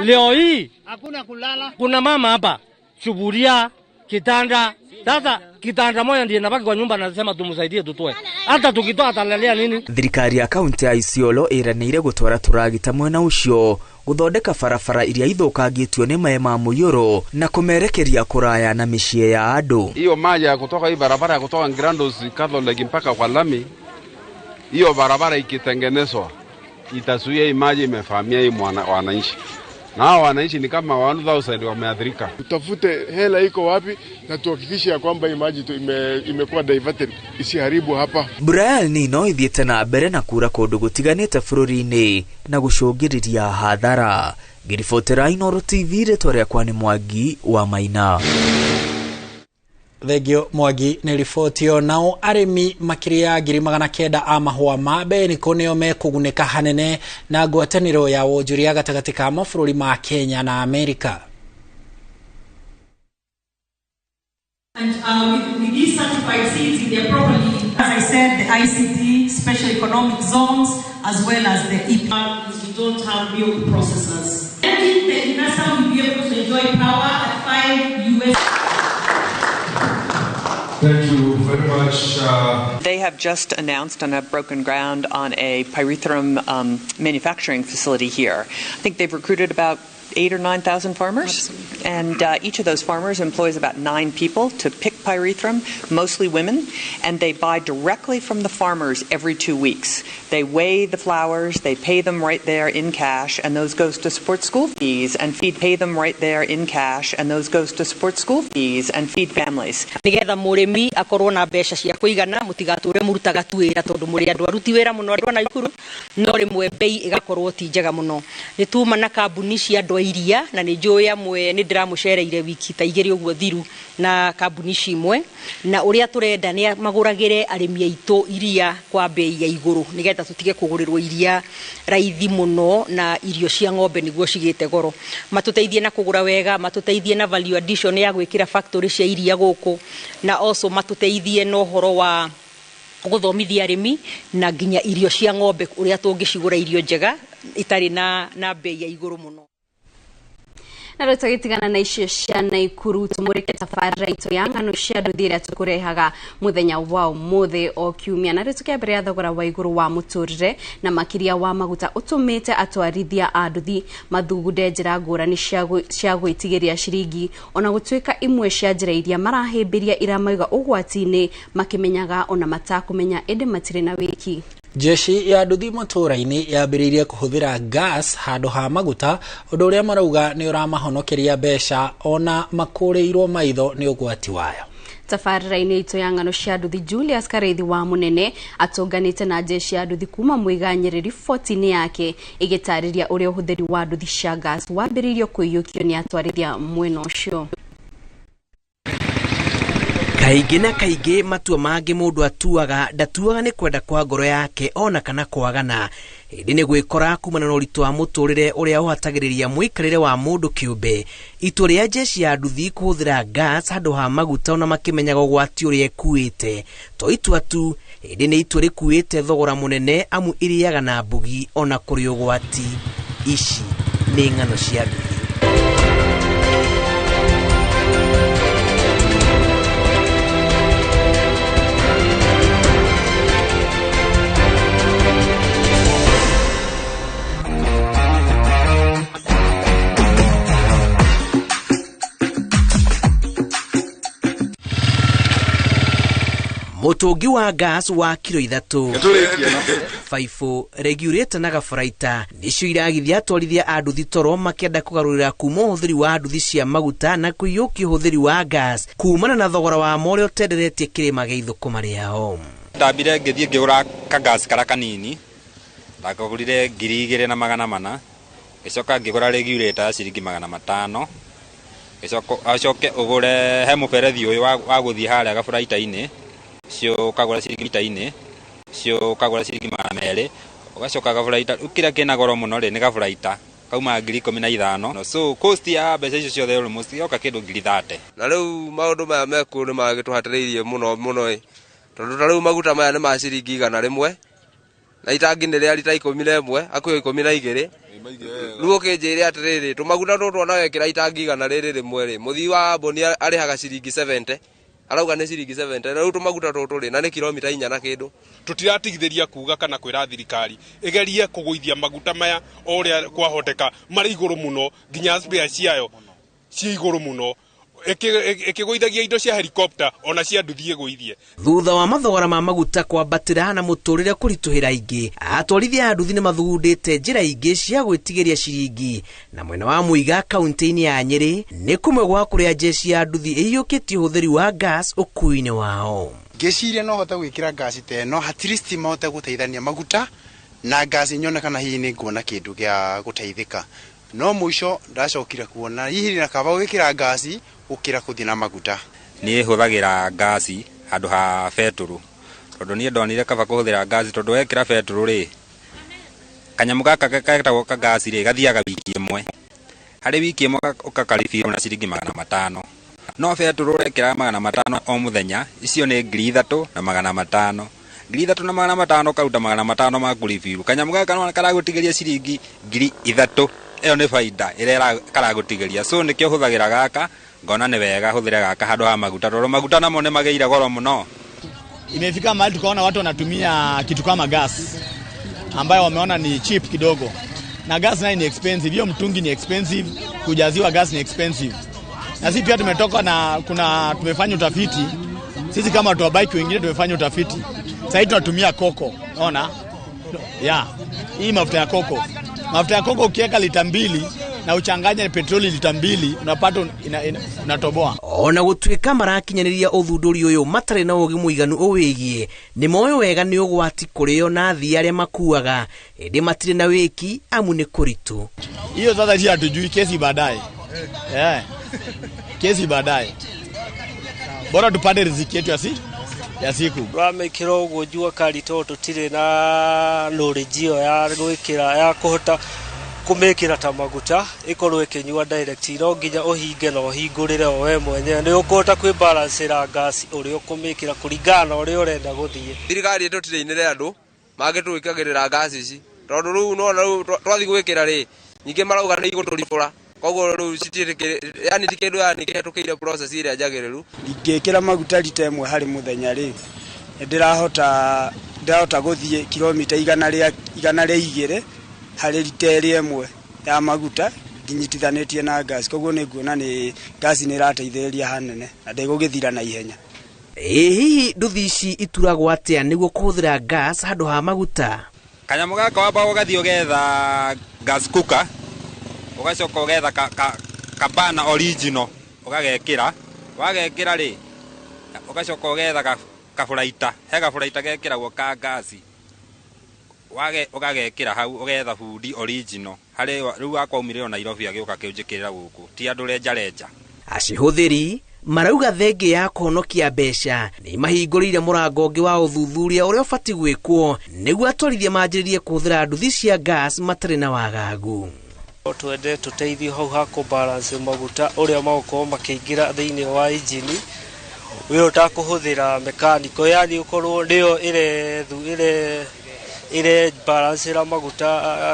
Leo hii hakuna kulala. Kuna mama hapa suburia, kitanda. Sasa kitanda moja ndiye nabaki kwa nyumba, nasema tumsaidie tutoe. Hata tukitoa atalalia nini? Thirikari ya kaunti ya Isiolo ĩranĩire gũtwara tũragita mwena ũcio gũthondeka barabara iria ithũkangĩtio nĩ maĩ ma mũiyũro na kũmerekeria kũraya na mĩciĩ ya andũ. Hiyo maji ya kutoka hii barabara ya kutoka Grandos Catholic mpaka kwa lami, hiyo barabara ikitengenezwa itazuia hii maji imefahamia hii wananchi. Na hao wananchi ni kama 1000 wameathirika. Tutafute hela iko wapi na tuhakikishe ya kwamba hii maji imekuwa diverted isiharibu hapa. Mbura ya El Nino ithiĩte na mbere na kura kũndũ gũtiganĩte bũrũri-inĩ na gũcũngĩrĩria hathara. Ngĩribotera Inooro TV, rĩtwa rĩakwa nĩ Mwangi wa Maina. Thengio Mwangi nĩ riboti ĩyo. Nao arĩmi makĩria ya 900,000 a mahũa ma mbeniko nĩo mekũgunĩka hanene na ngwatanĩro ya wonjoria gatagatĩ ka mabũrũri ma Kenya na Amerika. And with these certified seeds, if they're properly, as I said, the ICT, special economic zones, as well as the EP. We don't have milk processors. And the investor will be able to enjoy power at $5 US. Thank you very much. They have just announced and have broken ground on a pyrethrum manufacturing facility here. I think they've recruited about 8,000 or 9,000 farmers. Absolutely. And each of those farmers employs about 9 people to pick pyrethrum, mostly women, and they buy directly from the farmers every 2 weeks. They weigh the flowers, they pay them right there in cash, and those goes to support school fees and feed, pay them right there in cash, and those goes to support school fees and feed families. Nigetha mũrĩmi akorwo na mbeca cia kũigana mũtigatũre mũrutaga tu wĩra tondũ mũrĩ andũ aruti wĩra mũno andũ a Naikuru, no rĩmwe bei ĩgakorwo ti njega mũno. Nĩ tuma na kambuni cia andũ a iria na nĩ njũĩ amwe nĩ ndĩramũcereire wiki ta igĩrĩ ũguo thiru na kambuni ici imwe, na ũrĩa tũrenda nĩ magũragĩre arĩmi aitũ iria kwa bei ya igũrũ nĩgetha tũtige kũgũrĩrwo iria raithi mũno na irio cia ng'ombe nĩguo cigĩte goro. Matũteithie na kũgũra wega, matũteithie na value addition ya gwĩkĩra factory cia iria gũkũ, na also matũteithie na ũhoro wa gũthomithia arĩmi na nginya irio cia ng'ombe ũrĩa tũngĩcigũra irio njega itarĩ na bei ya igũrũ mũno. Na rĩu tũgĩtigana na icio cia Naikuru, tũmũrĩke tabarĩra itũ ya ng'ano cia nduthi ĩrĩa tũkũrehaga mũthenya wa ũmũthĩ o kiumia. Na rĩu tũkĩambĩrĩria, thogora wa igũrũ wa mũtũrĩre na makĩria wa maguta ũtũmĩte atwarithia a nduthi mathugunde njĩra ngũrani cia gwĩtigĩria ciringi, ona gũtuĩka imwe cia njĩra iria marahĩmbĩria iramaiga ũgwati-inĩ makĩmenyaga ona matakũmenya, ĩndĩ matirĩ na wĩki. Jeshi ya nduthi matũra-inĩ yambĩrĩirie kũhũthĩra gas handũ ha maguta, ũndũ ũrĩa marauga nĩ ũramahonokeria mbeca ona makũrĩirwo maitho nĩ ũgwati wayo. Tabarĩra-inĩ itũ ya ng'ano cia nduthi, Julius Kareithi wa Mũnene atũnganĩte na jeshi ya nduthi kuma Mwĩga Nyĩrĩ. Riboti-inĩ yake ĩgĩtarĩria ũrĩa ũhũthĩri wa nduthi cia gas wambĩrĩirio kũiyũkio nĩ atwarithia mwena ũcio. Kaingĩ na kaingĩ matua mangĩ mũndũ atuaga ndatuaga nĩ kwenda kwa ngoro yake ona kana kwagana, ĩndĩ nĩ gwĩkora kumana na ũritũ wa mũtũrĩre ũrĩa ũhatagĩrĩria mũikarĩre wa mũndũ kĩũmbe. Itua rĩa jeshi ya nduthi kũhũthĩra gas handũ ha maguta ona makĩmenyaga ũgwati ũrĩa ĩkuĩte to itua tu, ĩndĩ nĩ itua rĩkuĩte thogora mũnene, amu irĩaga na mbugi ona kũrĩ ũgwati. Ici nĩ ng'ano cia nduthi. Mũtũngi wa gas wa kiro 3, baibũ, regulator na gaburaita nĩcio iragithia atwarithia a nduthi toro makĩenda kũgarũrĩra kuma ũhũthĩri wa nduthi cia maguta na kũiyũkia ũhũthĩri wa gas kumana na thogora wa ũrĩa ũtenderetie kĩrĩma gĩa ithũkũma rĩao. Ndambire ngĩthiĩ ngĩgũra kagasi karĩa kanini, ndakagũrire 2400, ngĩcoka ngĩgũra regulator ya ciringi 500, acoke ũgũre he mũberethi ũyũ wa gũthiĩ harĩa gaburaita-inĩ, cio ũkagũra ciringi mita-inĩ, cio ũkagũra ciringi 200, ũgacoka gaburaita. Rĩu kĩrĩa kĩna goro mũno rĩ nĩ gaburaita kauma 15,000. So cost ya mbeca icio ciothe almost yoka kĩndũ 30,000. Na rĩu maũndũ maya mekuo nĩ magĩtũhatĩrĩirie mũno mũno ĩ, tondũ ta rĩu maguta maya nĩ ma ciringi 100 na itangi nĩ rĩa rita 11 hakuhĩ 12. Rĩu ũkĩnjĩre atĩrĩrĩ, tũmaguta tũtũ ona wekĩra itangi 100 rĩrĩ rĩmwe rĩ, mũthii wa mboni arĩhaga ciringi 70, arauga nĩ ciringi 70, na rĩu tũmaguta tũtũ rĩ na nĩ kilomita 4 na kĩndũ. Tũtiratigithĩria kuga kana kwĩra thirikari ĩgerie kũgũithia maguta maya o ũrĩa kwahoteka, marĩ igũrũ mũno nginya spare ciayo ciĩ igũrũ mũno, ĩkĩgũithagia indo cia helicopter ona cia nduthi ĩgũithie. Thutha wa mathogora ma maguta kwambatĩra na mũtũrĩre kũritũhĩra aingĩ, atwarithia a nduthi nĩ mathugundĩte njĩra ingĩ cia gwĩtigĩria ciringi. Na mwena wa Mũiga kaunti-inĩ ya Nyĩrĩ nĩ kũmwe gwa kũrĩa jeshi ya nduthi ĩiyũkĩtie ũhũthĩri wa gas ũkuui-inĩ wao. Ngĩciria no hote gwĩkĩra ngasi ta ĩno, at least mahote gũteithania maguta na ngasi, nyone kana hihi nĩ nguona kĩndũ gĩa gũteithĩka. No mũico ndacokire kuona hihi na kaba gwĩkĩra ngasi gũkĩra gũthiĩ na maguta. Niĩ hũthagĩra ngasi handũ ha betũrũ, tondũ niĩ ndonire kaba kũhũthĩra ngasi, tondũ wekĩra betũrũ rĩ, kanyamũ gaka getagwo kangasi rĩ gathiaga wiki ĩmwe, harĩ wiki ĩmwe ũkakaribio na ciringi 500, no betũrũ ũrekĩra 500 o mũthenya, icio nĩ 3500. 3500 ũkaruta 500 ma kũribiru, kanyamũ gaka nĩwona karagũtigĩria ciringi 3000. Ĩyo nĩ baida ĩrĩa karagũtigĩria. So nĩkĩo hũthagĩra gaka, ngona nĩ wega hũthĩre gaka handũ ha maguta, tondũ maguta namo nĩ magĩire goro mũno. Imefika mahali tukaona watu wanatumia kitu kama gas ambayo wameona ni cheap kidogo, na gas nayo ni expensive. Hiyo mtungi ni expensive, kujaziwa gas ni expensive. Na sisi pia tumetoka na kuna tumefanya utafiti, sisi kama watu wa bike wengine tumefanya utafiti. Sasa tunatumia koko, unaona? Yeah, hii mafuta ya koko. Mafuta ya koko ukiweka lita 2 na uchanganye petroli lita 2 unapata unatoboa. Ona gũtuĩka marakinyanĩria ũthundũri ũyũ matarĩ na ũgĩ mũiganu ũwĩgiĩ, nĩ moĩ wega nĩ ũgwati kũrĩo na athii arĩa makuaga, ĩndĩ matirĩ na wĩki amu nĩ kũritũ. Hiyo sasa si hatujui, kesi baadaye. Yeah. Kesi baadaye. Bora tupate riziki yetu ya siku. Ramekĩra ũguo jua kali tondũ tũtirĩ na knowledge ĩyo ya gwĩkĩra ya kũhota kũmĩkĩra ta maguta ĩkorwo ĩkĩnyua direct, no nginya ũhinge na ũhingũrĩre o we mwenyewe nĩ ũkũhota kwĩbalancĩra gas ũrĩa ũkũmĩkĩra kũringana na ũrĩa ũrenda gũthiĩ. Thirikari ĩtũtirĩinĩre andũ mangĩtwĩkagĩrĩra gas ici, tondũ rĩu nĩwona rĩu twathiĩ gwĩkĩra rĩ, nyingĩ marauga nĩ igũtũribũra. Koguo rĩu citiĩtĩkĩrĩ, yani ti kĩndũ yani kĩhetũkĩire process ĩrĩa njagĩrĩru. Ingĩkĩra maguta rita ĩmwe harĩ mũthenya rĩ, ndĩrahota gũthiĩ kilomita 102 harĩ rita ĩrĩa ĩmwe ya maguta nginyitithanĩtie na gas. Koguo nĩ nguona nĩ gas nĩ ĩrateithĩrĩria hanene na ndĩgũgĩthira na ihenya. Ĩ hihi nduthi ici ituragwo atĩa nĩguo kũhũthĩra gas handũ ha maguta? Kanyamũ gaka wamba ũgathiĩ ũgetha gas cooker, ũgacoka ũgetha kabana original ũgagekĩra, wagekĩra rĩ ũgacoka ũgetha kaburaita, he kaburaita gekĩragwo ka gasi, ũgagekĩra hau, ũgetha bundi original harĩ rĩu wakwa aumire o Nairobi agĩũka akĩnjĩkĩrĩra gũkũ, ti andũ renja renja. Acihũthĩri marauga thengi ya kũhonokia mbeca nĩ mahingũrĩire mũrango ũngĩ wa ũthuthuria ũrĩa ũbatiĩ gwĩkwo nĩguo atwarithia manjĩrĩrie kũhũthĩra nduthi cia gas matarĩ na wagagu. Twende tũteithio hau ha kũ balance maguta ũrĩa magũkorwo makĩingĩra thĩinĩ wa injini wĩ ũtakũhũthĩra mechanical, yani ũkorwo nĩyo ĩre balancĩra maguta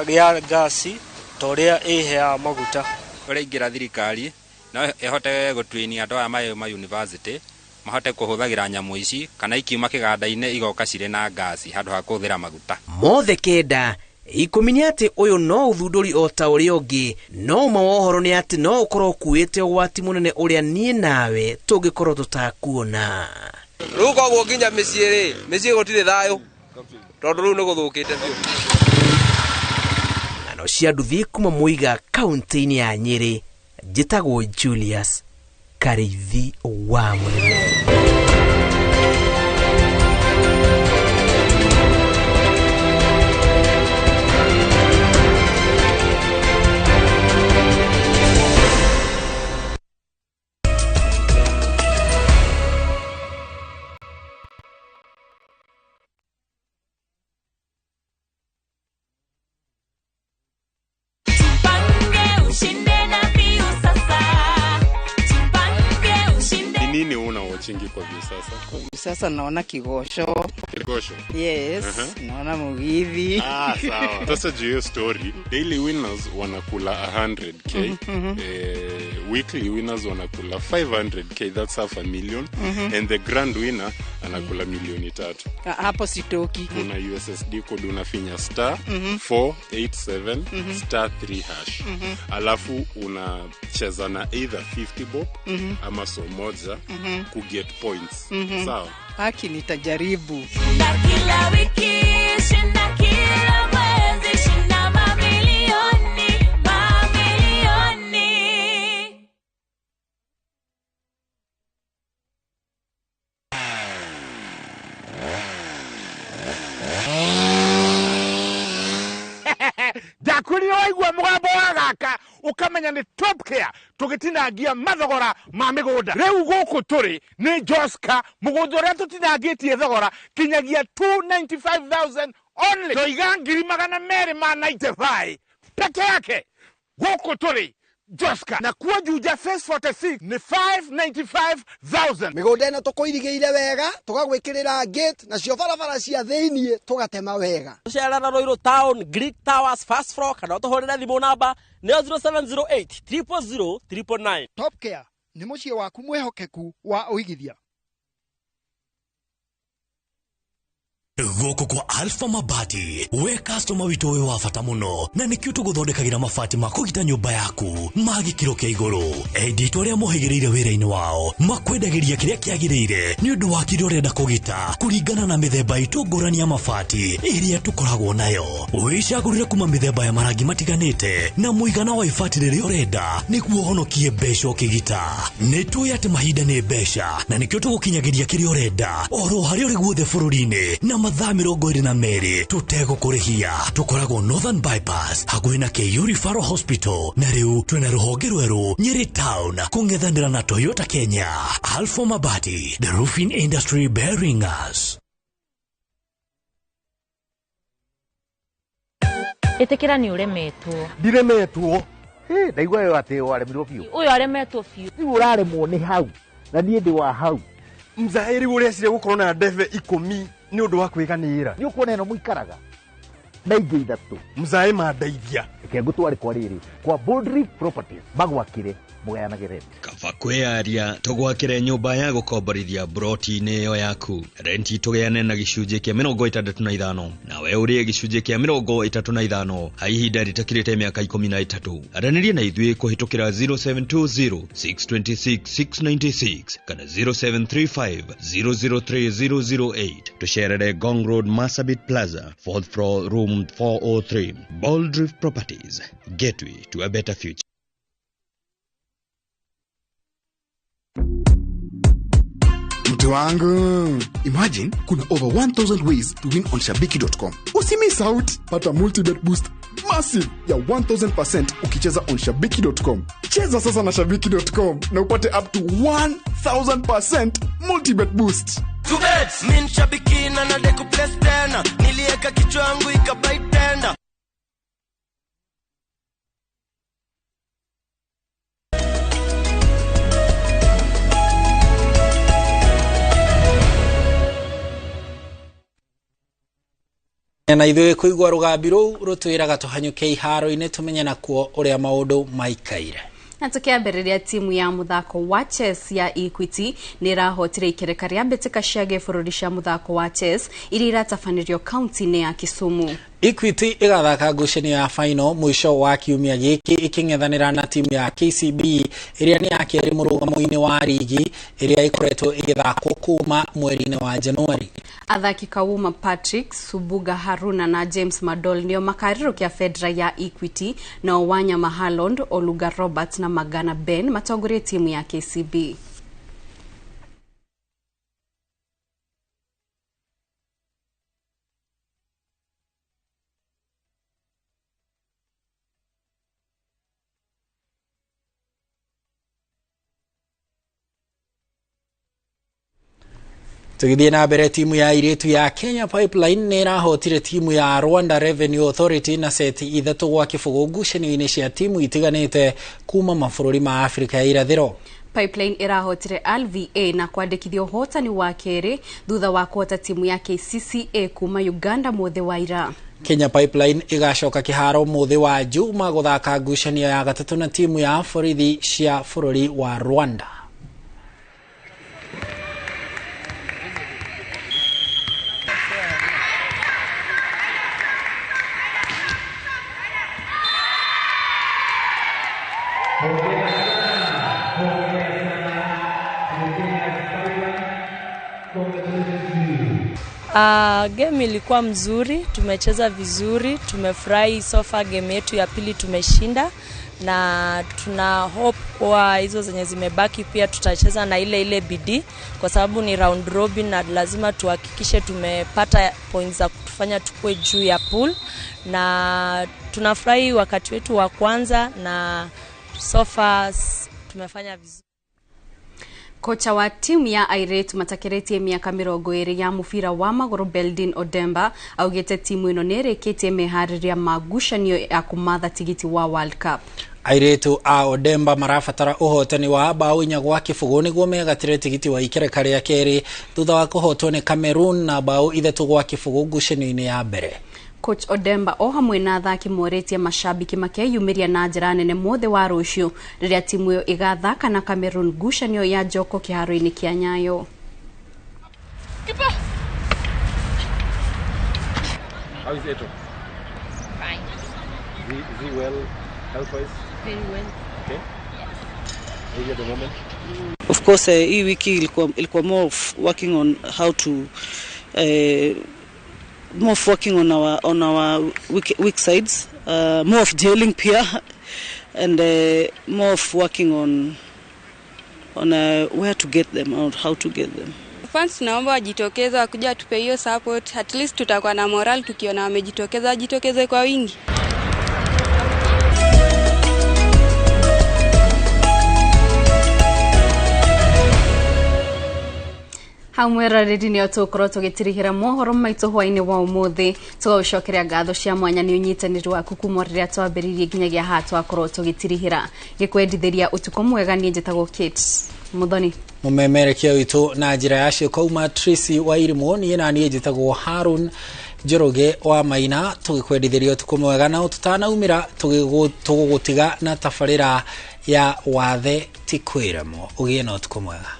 ya gasi ta ũrĩa ĩheaga maguta. Ũrĩa ingĩra thirikari no ĩhote gũtwinia andũ aya ma university mahote kũhũthagĩra nyamũ ici kana ikiuma kĩganda-inĩ igoka cirĩ na gasi handũ ha kũhũthĩra maguta. Mothe kenda ikũmi nĩ atĩ ũyũ no ũthundũri o ta ũrĩa ũngĩ, no ũma wa ũhoro nĩ atĩ no ũkorwo ũkuĩte ũgwati mũnene ũrĩa niĩ nawe tũngĩkorwo tũtakuona. Rĩu koguo nginya mĩciĩ rĩ, mĩciĩ gũtirĩ thayũ tondũ rĩu nĩ gũthũkĩte biũ. Ng'ano cia nduthi kuma Mũiga kaunti-inĩ ya Nyĩrĩ, njĩtagwo Julius Karĩithi wa Mũrĩmo. Nini una watchingi kwa Viusasa? Kwa Viusasa naona Kigosho. Kigosho? Yes, naona Mugithi. Ah, sawa. Sasa juu hiyo story, daily winners wanakula 100k. Weekly winners wanakula 500k, that's half a million. And the grand winner anakula milioni 3. Hapo sitoki. Kuna USSD code unafinya star 487 star 3 hash. Alafu unacheza na either 50 bob ama so moja ku get points. Sawa. Haki nitajaribu. Na kila wiki, shinda kila mwezi, shinda mamilioni, mamilioni. Ndakwĩrire waigua mũgambo wa gaka ũkamenya nĩ Top Care tũgĩtinangia mathogora ma mĩgũnda. Rĩu gũkũ tũrĩ nĩ Joska, mũgũnda ũrĩa tũtinangĩtie thogora kinyagia 295,000 only. Toiga 295 peke yake. Gũkũ tũrĩ Joska na kuo Juja phase 46 nĩ 595,000. Mĩgũnda ĩno tũkũirigĩire wega, tũgagwĩkĩrĩra gate nacio barabara cia thĩiniĩ tũgatema wega. Tũcerera Ruiru Town, Greek Towers, first floor, kana ũtũhũrĩre thimũ namba nĩyo 0708 000 999. Top Care nĩ mũciĩ waku mwĩhokeku wa ũigithia. Gũkũ kwa Alpha Mabati, we customer witũ wĩ wa bata mũno na nĩkĩo tũgũthondekagĩra mabati ma kũgita nyũmba yaku ma gĩkĩro kĩa igũrũ. Endia itũ arĩa mohĩgĩrĩire wĩra-inĩ wao makwendagĩria kĩrĩa kĩagĩrĩire nĩ ũndũ wa kĩrĩa ũrenda kũgita kũringana na mĩthemba itũ ngũrani ya mabati ĩrĩa tũkoragwo nayo. Wĩcagũrĩre kuma mĩthemba ya marangi matiganĩte na mũigana wa ibati rĩrĩa ũrenda nĩguo ũhonokie mbeca ũkĩgita. Nĩ tũĩ atĩ mahinda nĩ mbeca na nĩkĩo tũgũkinyagĩria kĩrĩa ũrenda oro harĩa ũrĩ guothe bũrũri-inĩ na mathaa 22 tũtegũkũrĩhia. Tũkoragwo Northern Bypass hakuhĩ na KU Referral Hospital na rĩu twĩna rũhonge rwerũ Nyeri Town kũng'ethanĩra na Toyota Kenya. Alpha Mabati, the roofing industry bearing us. Ĩtĩkĩra nĩ ũremetwo. Ndiremetwo. Ndaigua yo atĩ waremirwo biũ. Ũyũ aremetwo biũ. Rĩu ũraremwo nĩ hau na niĩ ndĩ wa hau. Mzaĩri ũrĩa ecire gũkorwo na ndebe 10 nĩ ũndũ wa kwĩganĩra. Nĩ ũkuona ĩno mũikaraga. Na ingĩ ithatũ. Mzae mandeithia. Reke ngũtware kwa rĩrĩ, kwa Boldreef Properties, magwakĩre mũgayanage rent. Kaba kwĩyaria tũgwakĩre nyũmba ya gũkomborithia broti-inĩ ĩyo yaku. Renti tũgĩane na gĩcunjĩ kĩa 65 nawe ũrĩe gĩcunjĩ kĩa 35 ha ihinda rĩtakĩrĩte mĩaka 13. Aranĩria na ithuĩ kũhĩtũkĩra 0720 626 696 kana 0735 003 008. Tũcerere Ngong Road, Marsabit Plaza, 4th floor, room 403. Boldreef Properties, gateway to a better future. Mtu wangu, imagine kuna over 1000 ways to win on shabiki.com. Usimiss out, pata multibet boost massive ya 1000% ukicheza on shabiki.com. Cheza sasa na shabiki.com na upate up to 1000% multibet boost. Mi nshabiki na nadai kuplace tena, nilieka kichwa yangu ikabai tenda. Na ithuĩ kũigua rũgambi rũu rũtwĩraga tũhanyũke iharo-inĩ tũmenye nakuo ũrĩa maũndũ maikaire. Na tukiambĩrĩria, timu ya mũthako wa chess ya Equity nĩ ĩrahotire ikereka rĩa mbĩtĩka cia gĩbũrũri cia mũthako wa chess iria iratabanĩrio kaunti-inĩ ya Kisumu. Equity ĩgathaka ngucanio ya final mũico wa kiumia gĩkĩ ĩkĩng'ethanĩra na timu ya KCB ĩrĩa nĩ ya kerĩ mũrũgamo-inĩ wa rigi ĩrĩa ĩkoretwo ĩgĩthakwo kuma mweri-inĩ wa Januari. Athaki Kawuma Patrick, Subuga Haruna na James Madol nĩo makarirũkia bendera ya Equity, nao Wanyama Harlond, Oluga Robert na Magana Ben matongorie timu ya KCB. Tũgĩthiĩ na mbere, timu ya airĩtu ya Kenya Pipeline nĩ ĩrahotire timu ya Rwanda Revenue Authority na seti 3-0 ngucanio-inĩ cia timu itiganĩte kuma mabũrũri ma Afrika ya irathĩro. Pipeline ĩrahotire RVA na kwandĩkithia ũhotani wa kerĩ thutha wa kũhota timu ya KCCA kuma Uganda mũthĩ wa ira. Kenya Pipeline ĩgacoka kĩharo mũthĩ wa Juma gũthaka ngucanio ya gatatũ na timu ya borithi cia bũrũri wa Rwanda. Game ilikuwa mzuri, tumecheza vizuri, tumefurahi. So far game yetu ya pili tumeshinda na tuna hope kwa hizo zenye zimebaki pia tutacheza na ile ile bidii, kwa sababu ni round robin na lazima tuhakikishe tumepata points za kutufanya tukue juu ya pool, na tunafurahi wakati wetu wa kwanza na so far tumefanya vizuri. Kocha wa timu ya airĩtu matakĩrĩtie mĩaka 20 ya mũbira wa magũrũ Beldin Odemba augĩte timu ĩno nĩ ĩrĩkĩtie meharĩria ma ngucanio ya kũmatha tigiti wa World Cup. Airĩtu a Odemba marabatara ũhotani wa bao 4-0 nĩguo megatĩre tigiti wa ikereka rĩa kerĩ thutha wa kũhotwo nĩ Cameroon na bao 3-0 ngucanio-inĩ ya mbere. Coach Odemba o hamwe na athaki morĩtie mashabiki makeyumĩria na njĩra nene mũthĩ wa rũciũ rĩrĩa timu ĩyo ĩgathaka na Cameroon ngucanio ya njoko kĩharo-inĩ kĩa Nyayo. How is Eto? Fine. Is he well health-wise? Very well. Okay. Yes. Maybe at the moment? Of course, hii wiki ilikuwa more of working on how to more of working on our weak sides, more of gelling pia and more of working on where to get them or how to get them. Fans tunaomba wajitokeze, wakuja watupe hiyo support. At least tutakuwa na moral tukiona wamejitokeza, wajitokeze kwa wingi. Hau mwĩroreri nĩo tũgũkorwo tũgĩtirihĩra mohoro maitũ hwainĩ wa ũmũthĩ. Tũgagũcokeria ngatho cia mwanya nĩ ũnyitanĩri waku kuma rĩrĩa twambĩrĩirie nginyagia haha twakorwo tũgĩtirihĩra. Gĩkwendithĩria ũtukũ mwega, niĩ njĩtagwo Kate Muthoni. Mũmemerekia witũ na njĩra ya ciĩko uma Tracy Wairimũ, niĩ na niĩ njĩtagwo Harun Njoroge wa Maina tũgĩkwendithĩria ũtukũ mwega na tũtanaumĩra tũgũgũtiga na tabarĩra ya wathe ti kwĩremwo. Ũgĩe na ũtukũ mwega.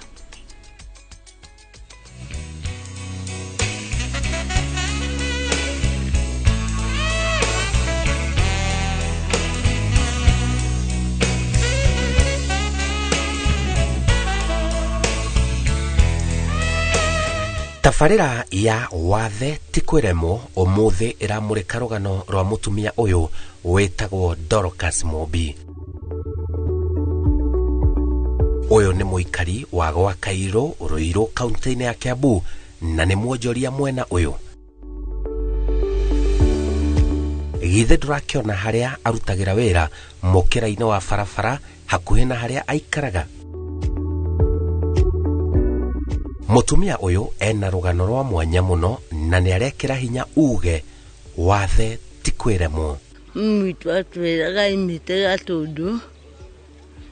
Tabarĩra ya wathe ti kwĩremwo ũmũthĩ ĩramũrĩka rũgano rwa mũtumia ũyũ wĩtagwo Dorcas Mumbi. Ũyũ nĩ mũikari wa gwa Kairũ, Ruiru, kaunti-inĩ ya Kiambu na nĩ mwonjoria mwena ũyũ. Githĩ ndũrakĩona harĩa arutagĩra wĩra mũkĩra-inĩ wa barabara hakuhĩ na harĩa aikaraga? Mũtumia ũyũ ena rũgano rwa mwanya mũno na nĩ arekĩra hinya uge wathe ti kwĩremwo. Mami witũ atwĩraga imĩte Gatũndũ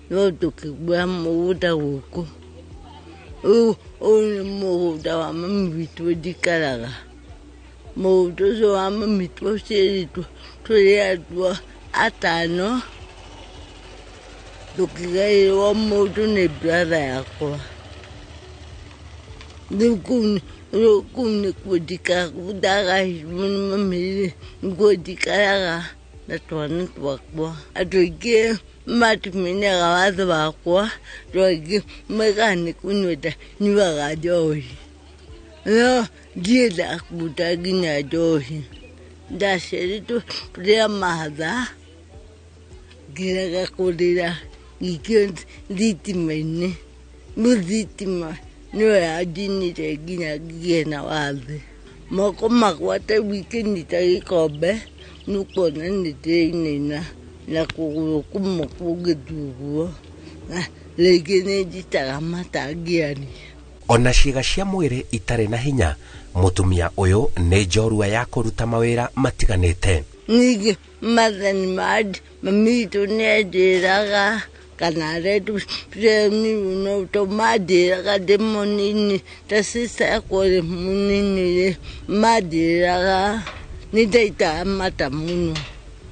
no tũkĩgũra mũgũnda gũkũ. Ũyũ nĩ mũgũnda wa mami witũ njikaraga. Mũgũnda ũcio wa mami twaciarĩtwo tũrĩ andũ atano, tũkĩgaĩrwo mũndũ nĩ brother yakwa. Rĩu kũu nĩkuo njikaraga, ndagairwo nĩ mami rĩ, nĩkuo njikaraga na twana twakwa. Andũ aingĩ matimenyaga watho wakwa, andũ aingĩ maugaga nĩ kũnyua nyuaga njohi. No ndirĩ ndabuta nginya njohi. Ndaciarĩtwo tũrĩ a matha, ngĩrega kũrĩra ngĩikio thitima-inĩ. Rĩu thitima nĩyo yanjinire nginya ngĩgĩe na wathe. Moko makwa ta rĩu ingĩnyita gĩkombe nĩũkuona nĩndĩrainaina na kũgũrũ kũmwe kũngĩthiĩ ũguo, na rĩngĩ nĩnjitaga mata ngĩaria. Ona ciĩga cia mwĩrĩ itarĩ na hinya, mũtumia ũyũ nĩ njorua ya kũruta mawĩra matiganĩte. Ningĩ mathani mami witũ nĩanjĩraga kana arĩa to manjĩraga ndĩ mũnini ta sister yakwa ũrĩ mũnini rĩ, manjĩraga nĩndaitaga mata mũno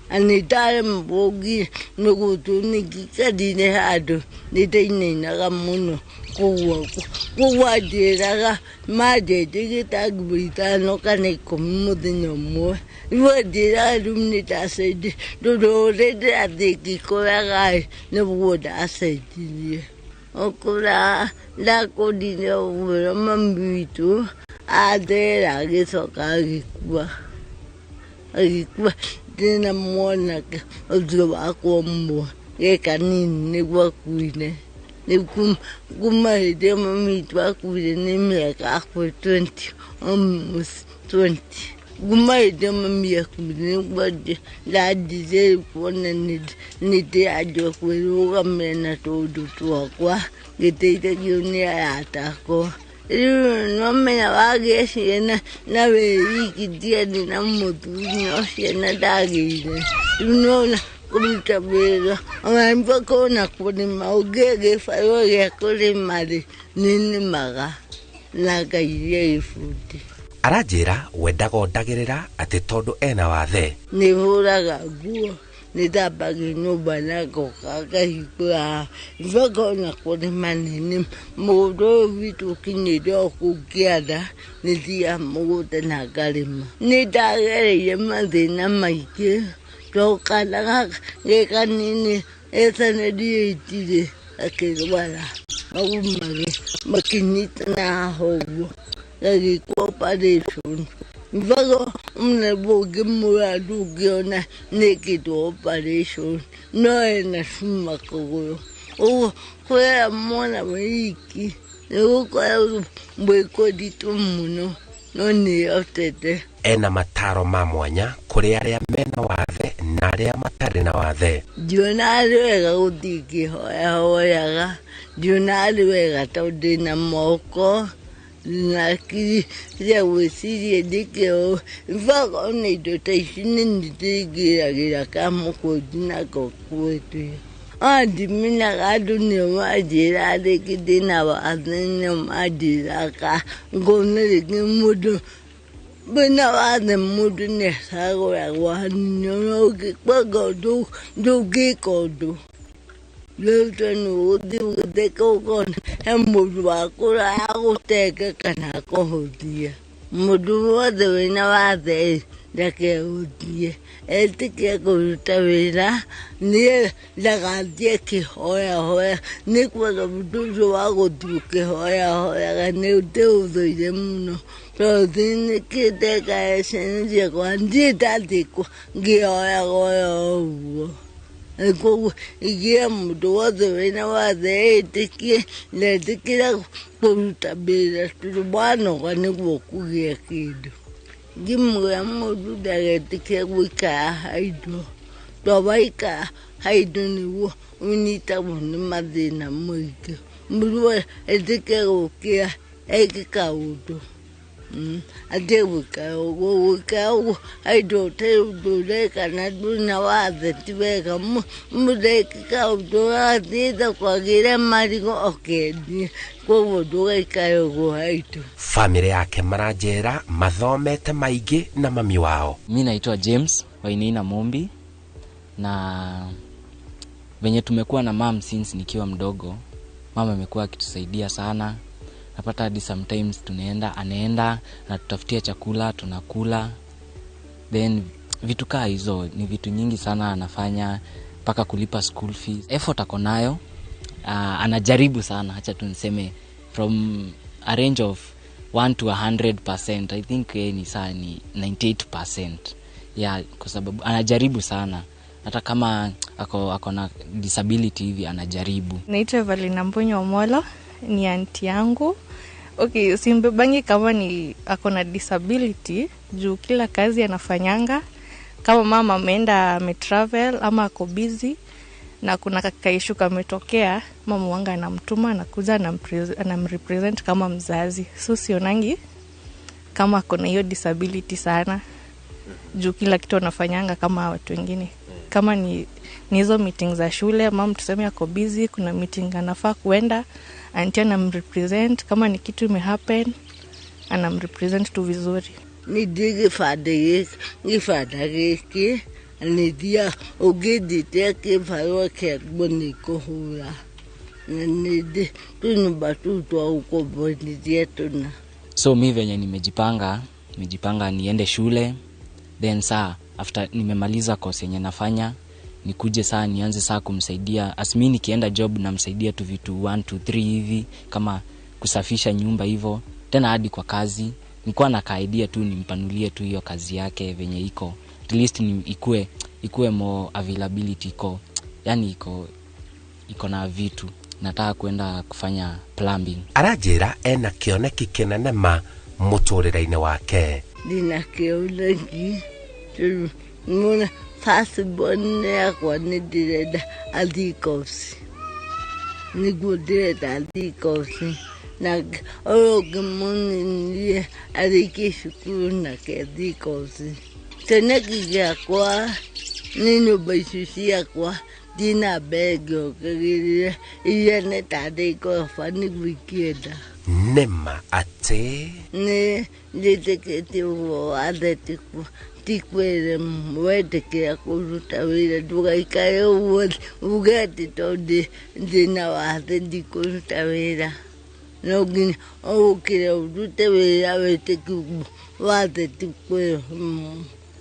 na nĩndaremagwo nginya nĩ gũtũ nĩngikarire handũ nĩndainainaga mũno koguo anjĩraga manjenjagia ta nguo 5 kana 10 mũthenya ũmwe. Rĩu anjĩraga rĩu nĩndacenjia tondũ ũrĩa ndĩrathiĩ ngĩkũraga ĩ nĩguo ndacenjirie. Ũkũra ndakũrire ũguo mami witũ athera agĩcoka agĩkua. Agĩkua ndĩna mwanake ũcio wakwa ũmwe ge kanini nĩguo akuire. Rĩu kuma hĩndĩ ĩyo mami witũ akuire nĩ mĩaka akwa 20 almost 20. Kuma hĩndĩ ĩyo mami akuire nĩguo ndanjirie kuona nĩndĩranjia kwĩrũgamĩrĩra na tũũndũ twakwa ngĩteithagio nĩ arata akwa. Rĩu nĩwamenya wagĩa ciana na wĩ wiki ndiarĩ na mũthuri no ciana ndagĩire. Rĩu nĩwona kũruta wĩra ona mpaka ona kũrĩma ũngĩe gĩbarũa gĩa kũrĩma rĩ nĩnĩmaga na ngairia gĩbundi. Aranjĩra we ndagondagĩrĩra atĩ tondũ ena wathe. Nĩhũraga nguo, nĩthambagia nyũmba na ngoka ngahingũra mpaka ona kũrĩma nĩnĩmaga. Mũgũnda ũyũ witũ ũkinyĩte o kũu kĩanda nĩthiaga mũgũnda na ngarĩma. Nĩndagereire mathĩna maingĩ tondũ kana gaka ge kanini etanĩrĩtie rĩ gakĩrwara magũrũ makĩnyitana haha ũguo gagĩkwo operation. Mpaka ona ũngĩmũrora ndũngĩona nĩekĩtwo operation no ena cuma kũgũrũ. Ũguo kũrera mwana wĩ iki nĩgũkoragwo gwĩ kũritũ mũno no nĩhotete. Ena mataro ma mwanya kũrĩ arĩa mena wathe na arĩa matarĩ na wathe. Ndiona arĩ wega gũthiĩ ngĩhoyahoyaga, ndiona arĩ wega tondũ ndĩna moko na akili cia gwĩciria njĩke ũũ. Mpaka ona indo ta ici nĩ niĩ ndĩngĩragĩra kamũkũnji nako gwĩtia. Ona ndimenyaga andũ nĩo manjĩraga rĩngĩ ndĩna wathe nĩo manjĩraga ngona rĩngĩ mũndũ Wĩna wathe mũndũ nĩ acagũragwo hanini ona ũngĩbanga ũndũ ndũngĩka ũndũ. Rĩu tondũ ũgũthiĩ ũgĩtheka ũkona he mũndũ wa kũraya agũtenge kana akũhũthie. Mũndũ wothe wĩna wathe ĩ ndakehũthie, etĩkĩre kũruta wĩra nĩ ndagathiĩ akĩhoyahoya nĩ kwega mũndũ ũcio wa gũthiĩ ũkĩhoyahoyaga nĩ ndĩũthũire mũno tondũ nĩkĩ ndeka ciana ciakwa ndirĩ ndathiĩ ngĩhoyahoya ũguo. Koguo ingĩra mũndũ wothe wĩna wathe etĩkie na etĩkĩre kũruta wĩra tondũ wanoga nĩguo ũkũgĩa kĩndũ. Ngĩmwĩra mũndũ ndagetĩkĩre gũikara haidũ tondũ waikara haidũ nĩguo ũnyitagwo nĩ mathĩna maingĩ. Mũndũ etĩkĩre gũkĩra eke kaũndũ atige gũikara ũguo, gũikara ũguo haidũ ũtarĩ ũndũ ũreka na ndũrĩ na wathe ti wega. Mũndũ eke kaũndũ agathiĩ thoko agĩre marigũ okendie, koguo ndũgaikare ũguo haidũ. Bamĩrĩ yake maranjĩra mathomete maingĩ na mami wao. Mi naitwa James Wainaina Mumbi, na venye tumekuwa na mam since nikiwa mdogo, mama amekuwa akitusaidia sana. Napata hadi sometimes tunaenda, anaenda anatutafutia chakula tunakula, then vitu kaa hizo ni vitu nyingi sana anafanya, mpaka kulipa school fees. Effort ako nayo, anajaribu sana, acha tu niseme from a range of 1 to 100%, I think ni saa ni 98%. Yeah, kwa sababu anajaribu sana, hata kama ako na disability hivi anajaribu. Naitwa Evelyn Mbonyo Omolo, ni aunti yangu. Okay, simbebangi kama ni ako na disability juu kila kazi anafanyanga. Kama mama ameenda ametravel ama ako busy na kuna kakaishu kametokea, mama wanga anamtuma anakuja anamrepresent kama mzazi. So sionangi kama ako na hiyo disability sana juu kila kitu anafanyanga kama watu wengine. Kama ni hizo meeting za shule, mama tuseme ako busy, kuna meeting anafaa kuenda, auntie anamrepresent. Kama ni kitu imehappen anamrepresent tu vizuri. Ni gĩbanda gĩkĩ nĩ thiaga ũngĩnjĩtia kĩbarũa kĩa nguo nĩ ngũhũra, na nĩ ndĩ tũnyũmba tũu twa gũkomborithia tũna. So mi venye nimejipanga niende shule, then saa after nimemaliza course yenye nafanya nikuje saa nianze saa kumsaidia. As mi nikienda job namsaidia tu vitu 1 2 3 hivi, kama kusafisha nyumba hivyo, tena hadi kwa kazi nilikuwa na kaidia tu nimpanulie tu hiyo kazi yake venye iko, at least ni ikue more availability iko, yani iko na vitu. Nataka kwenda kufanya plumbing. Aranjĩra ena kĩoneki kĩnene ma mũtũrĩre-inĩ wake. Ndĩna kĩoneki tondũ nĩwona first born yakwa nĩ ndĩrenda athiĩ koci, nĩguo ndĩrenda athiĩ koci, na ũyũ ũngĩ mũnini arĩkie cukuru nake athiĩ koci. Kĩoneki gĩakwa nĩ nyũmba icio ciakwa thiĩ na mbere ngĩongagĩrĩra iria nĩ tarĩ ngoroba nĩguo ingĩenda. Nĩma atĩ nĩ njĩtĩkĩtie ũguo wathe ti kwĩre wetĩkĩra kũruta wĩra ndũgaikare ũguo uge atĩ tondũ ndĩna wathe ndikũruta wĩra. No nginya ũkĩre ũrute wĩra wĩtĩkie wathe ti kwĩre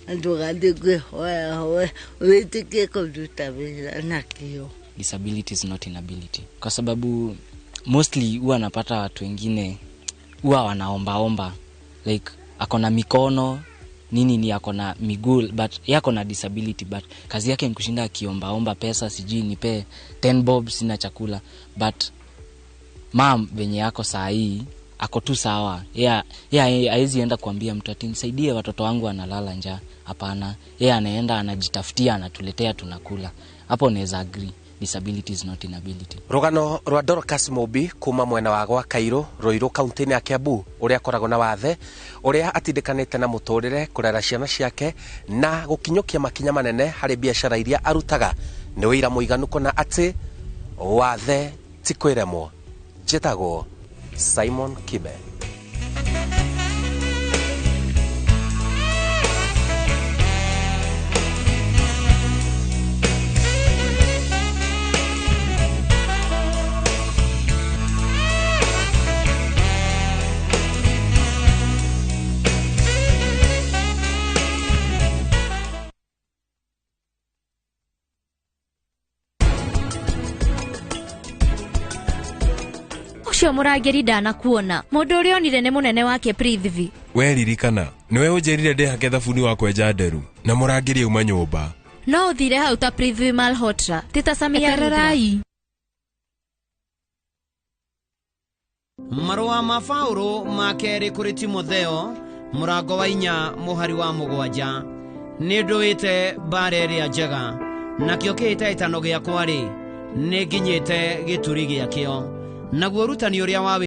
ndũgathiĩ kwĩhoyahoya, wĩtĩkie kũruta wĩra na kĩo. Disability is not inability, kwa sababu mostly huwa napata watu wengine huwa wanaombaomba, like ako na mikono nini ni ako na miguu but yako na disability, but kazi yake ni kushinda akiombaomba pesa, sijui nipe 10 bob sina chakula. But mam venye yako saa hii ako tu sawa. Yeye haezi enda kuambia mtu ati nisaidie watoto wangu wanalala njaa. Hapana, yeye anaenda anajitafutia, anatuletea tunakula. Hapo naweza agree, disability is not inability. Rugano rwa Dorcas Mumbi kuma mwena wa gwa Kairu Ruiru kaunti-inĩ ya Kiambu, ũrĩa akoragwo na wathe ũrĩa atindĩkanĩte na mũtũrĩre kũrera ciana ciake na gũkinyũkia makinya manene harĩ biacara iria arutaga nĩ ũira mũiganu kũna atĩ wathe ti kwĩremwo. Njĩtagwo Simon Kibe. Ũcio mũrangĩri ndanakuona. Mũndũ ũrĩa onire nĩ mũnene wake Prithvi. We ririkana nĩwe ũnjĩrire ndĩhake thabuni wa kwenja nderu na mũrangĩri auma nyũmba. No ũthire hau ta Prithvi Malhotra, ti ta Samia Rudra. Etererai. Marũa ma Paũlũ ma kerĩ kũrĩ Timotheo mũrango wa 4 mũhari wa 7. Nĩ ndũĩte mbara ĩrĩa njega, nakĩo kĩhĩtahĩtano gĩakwa-rĩ, nĩ nginyĩte gĩturi gĩakĩo, naguo ũrutani ũrĩa wa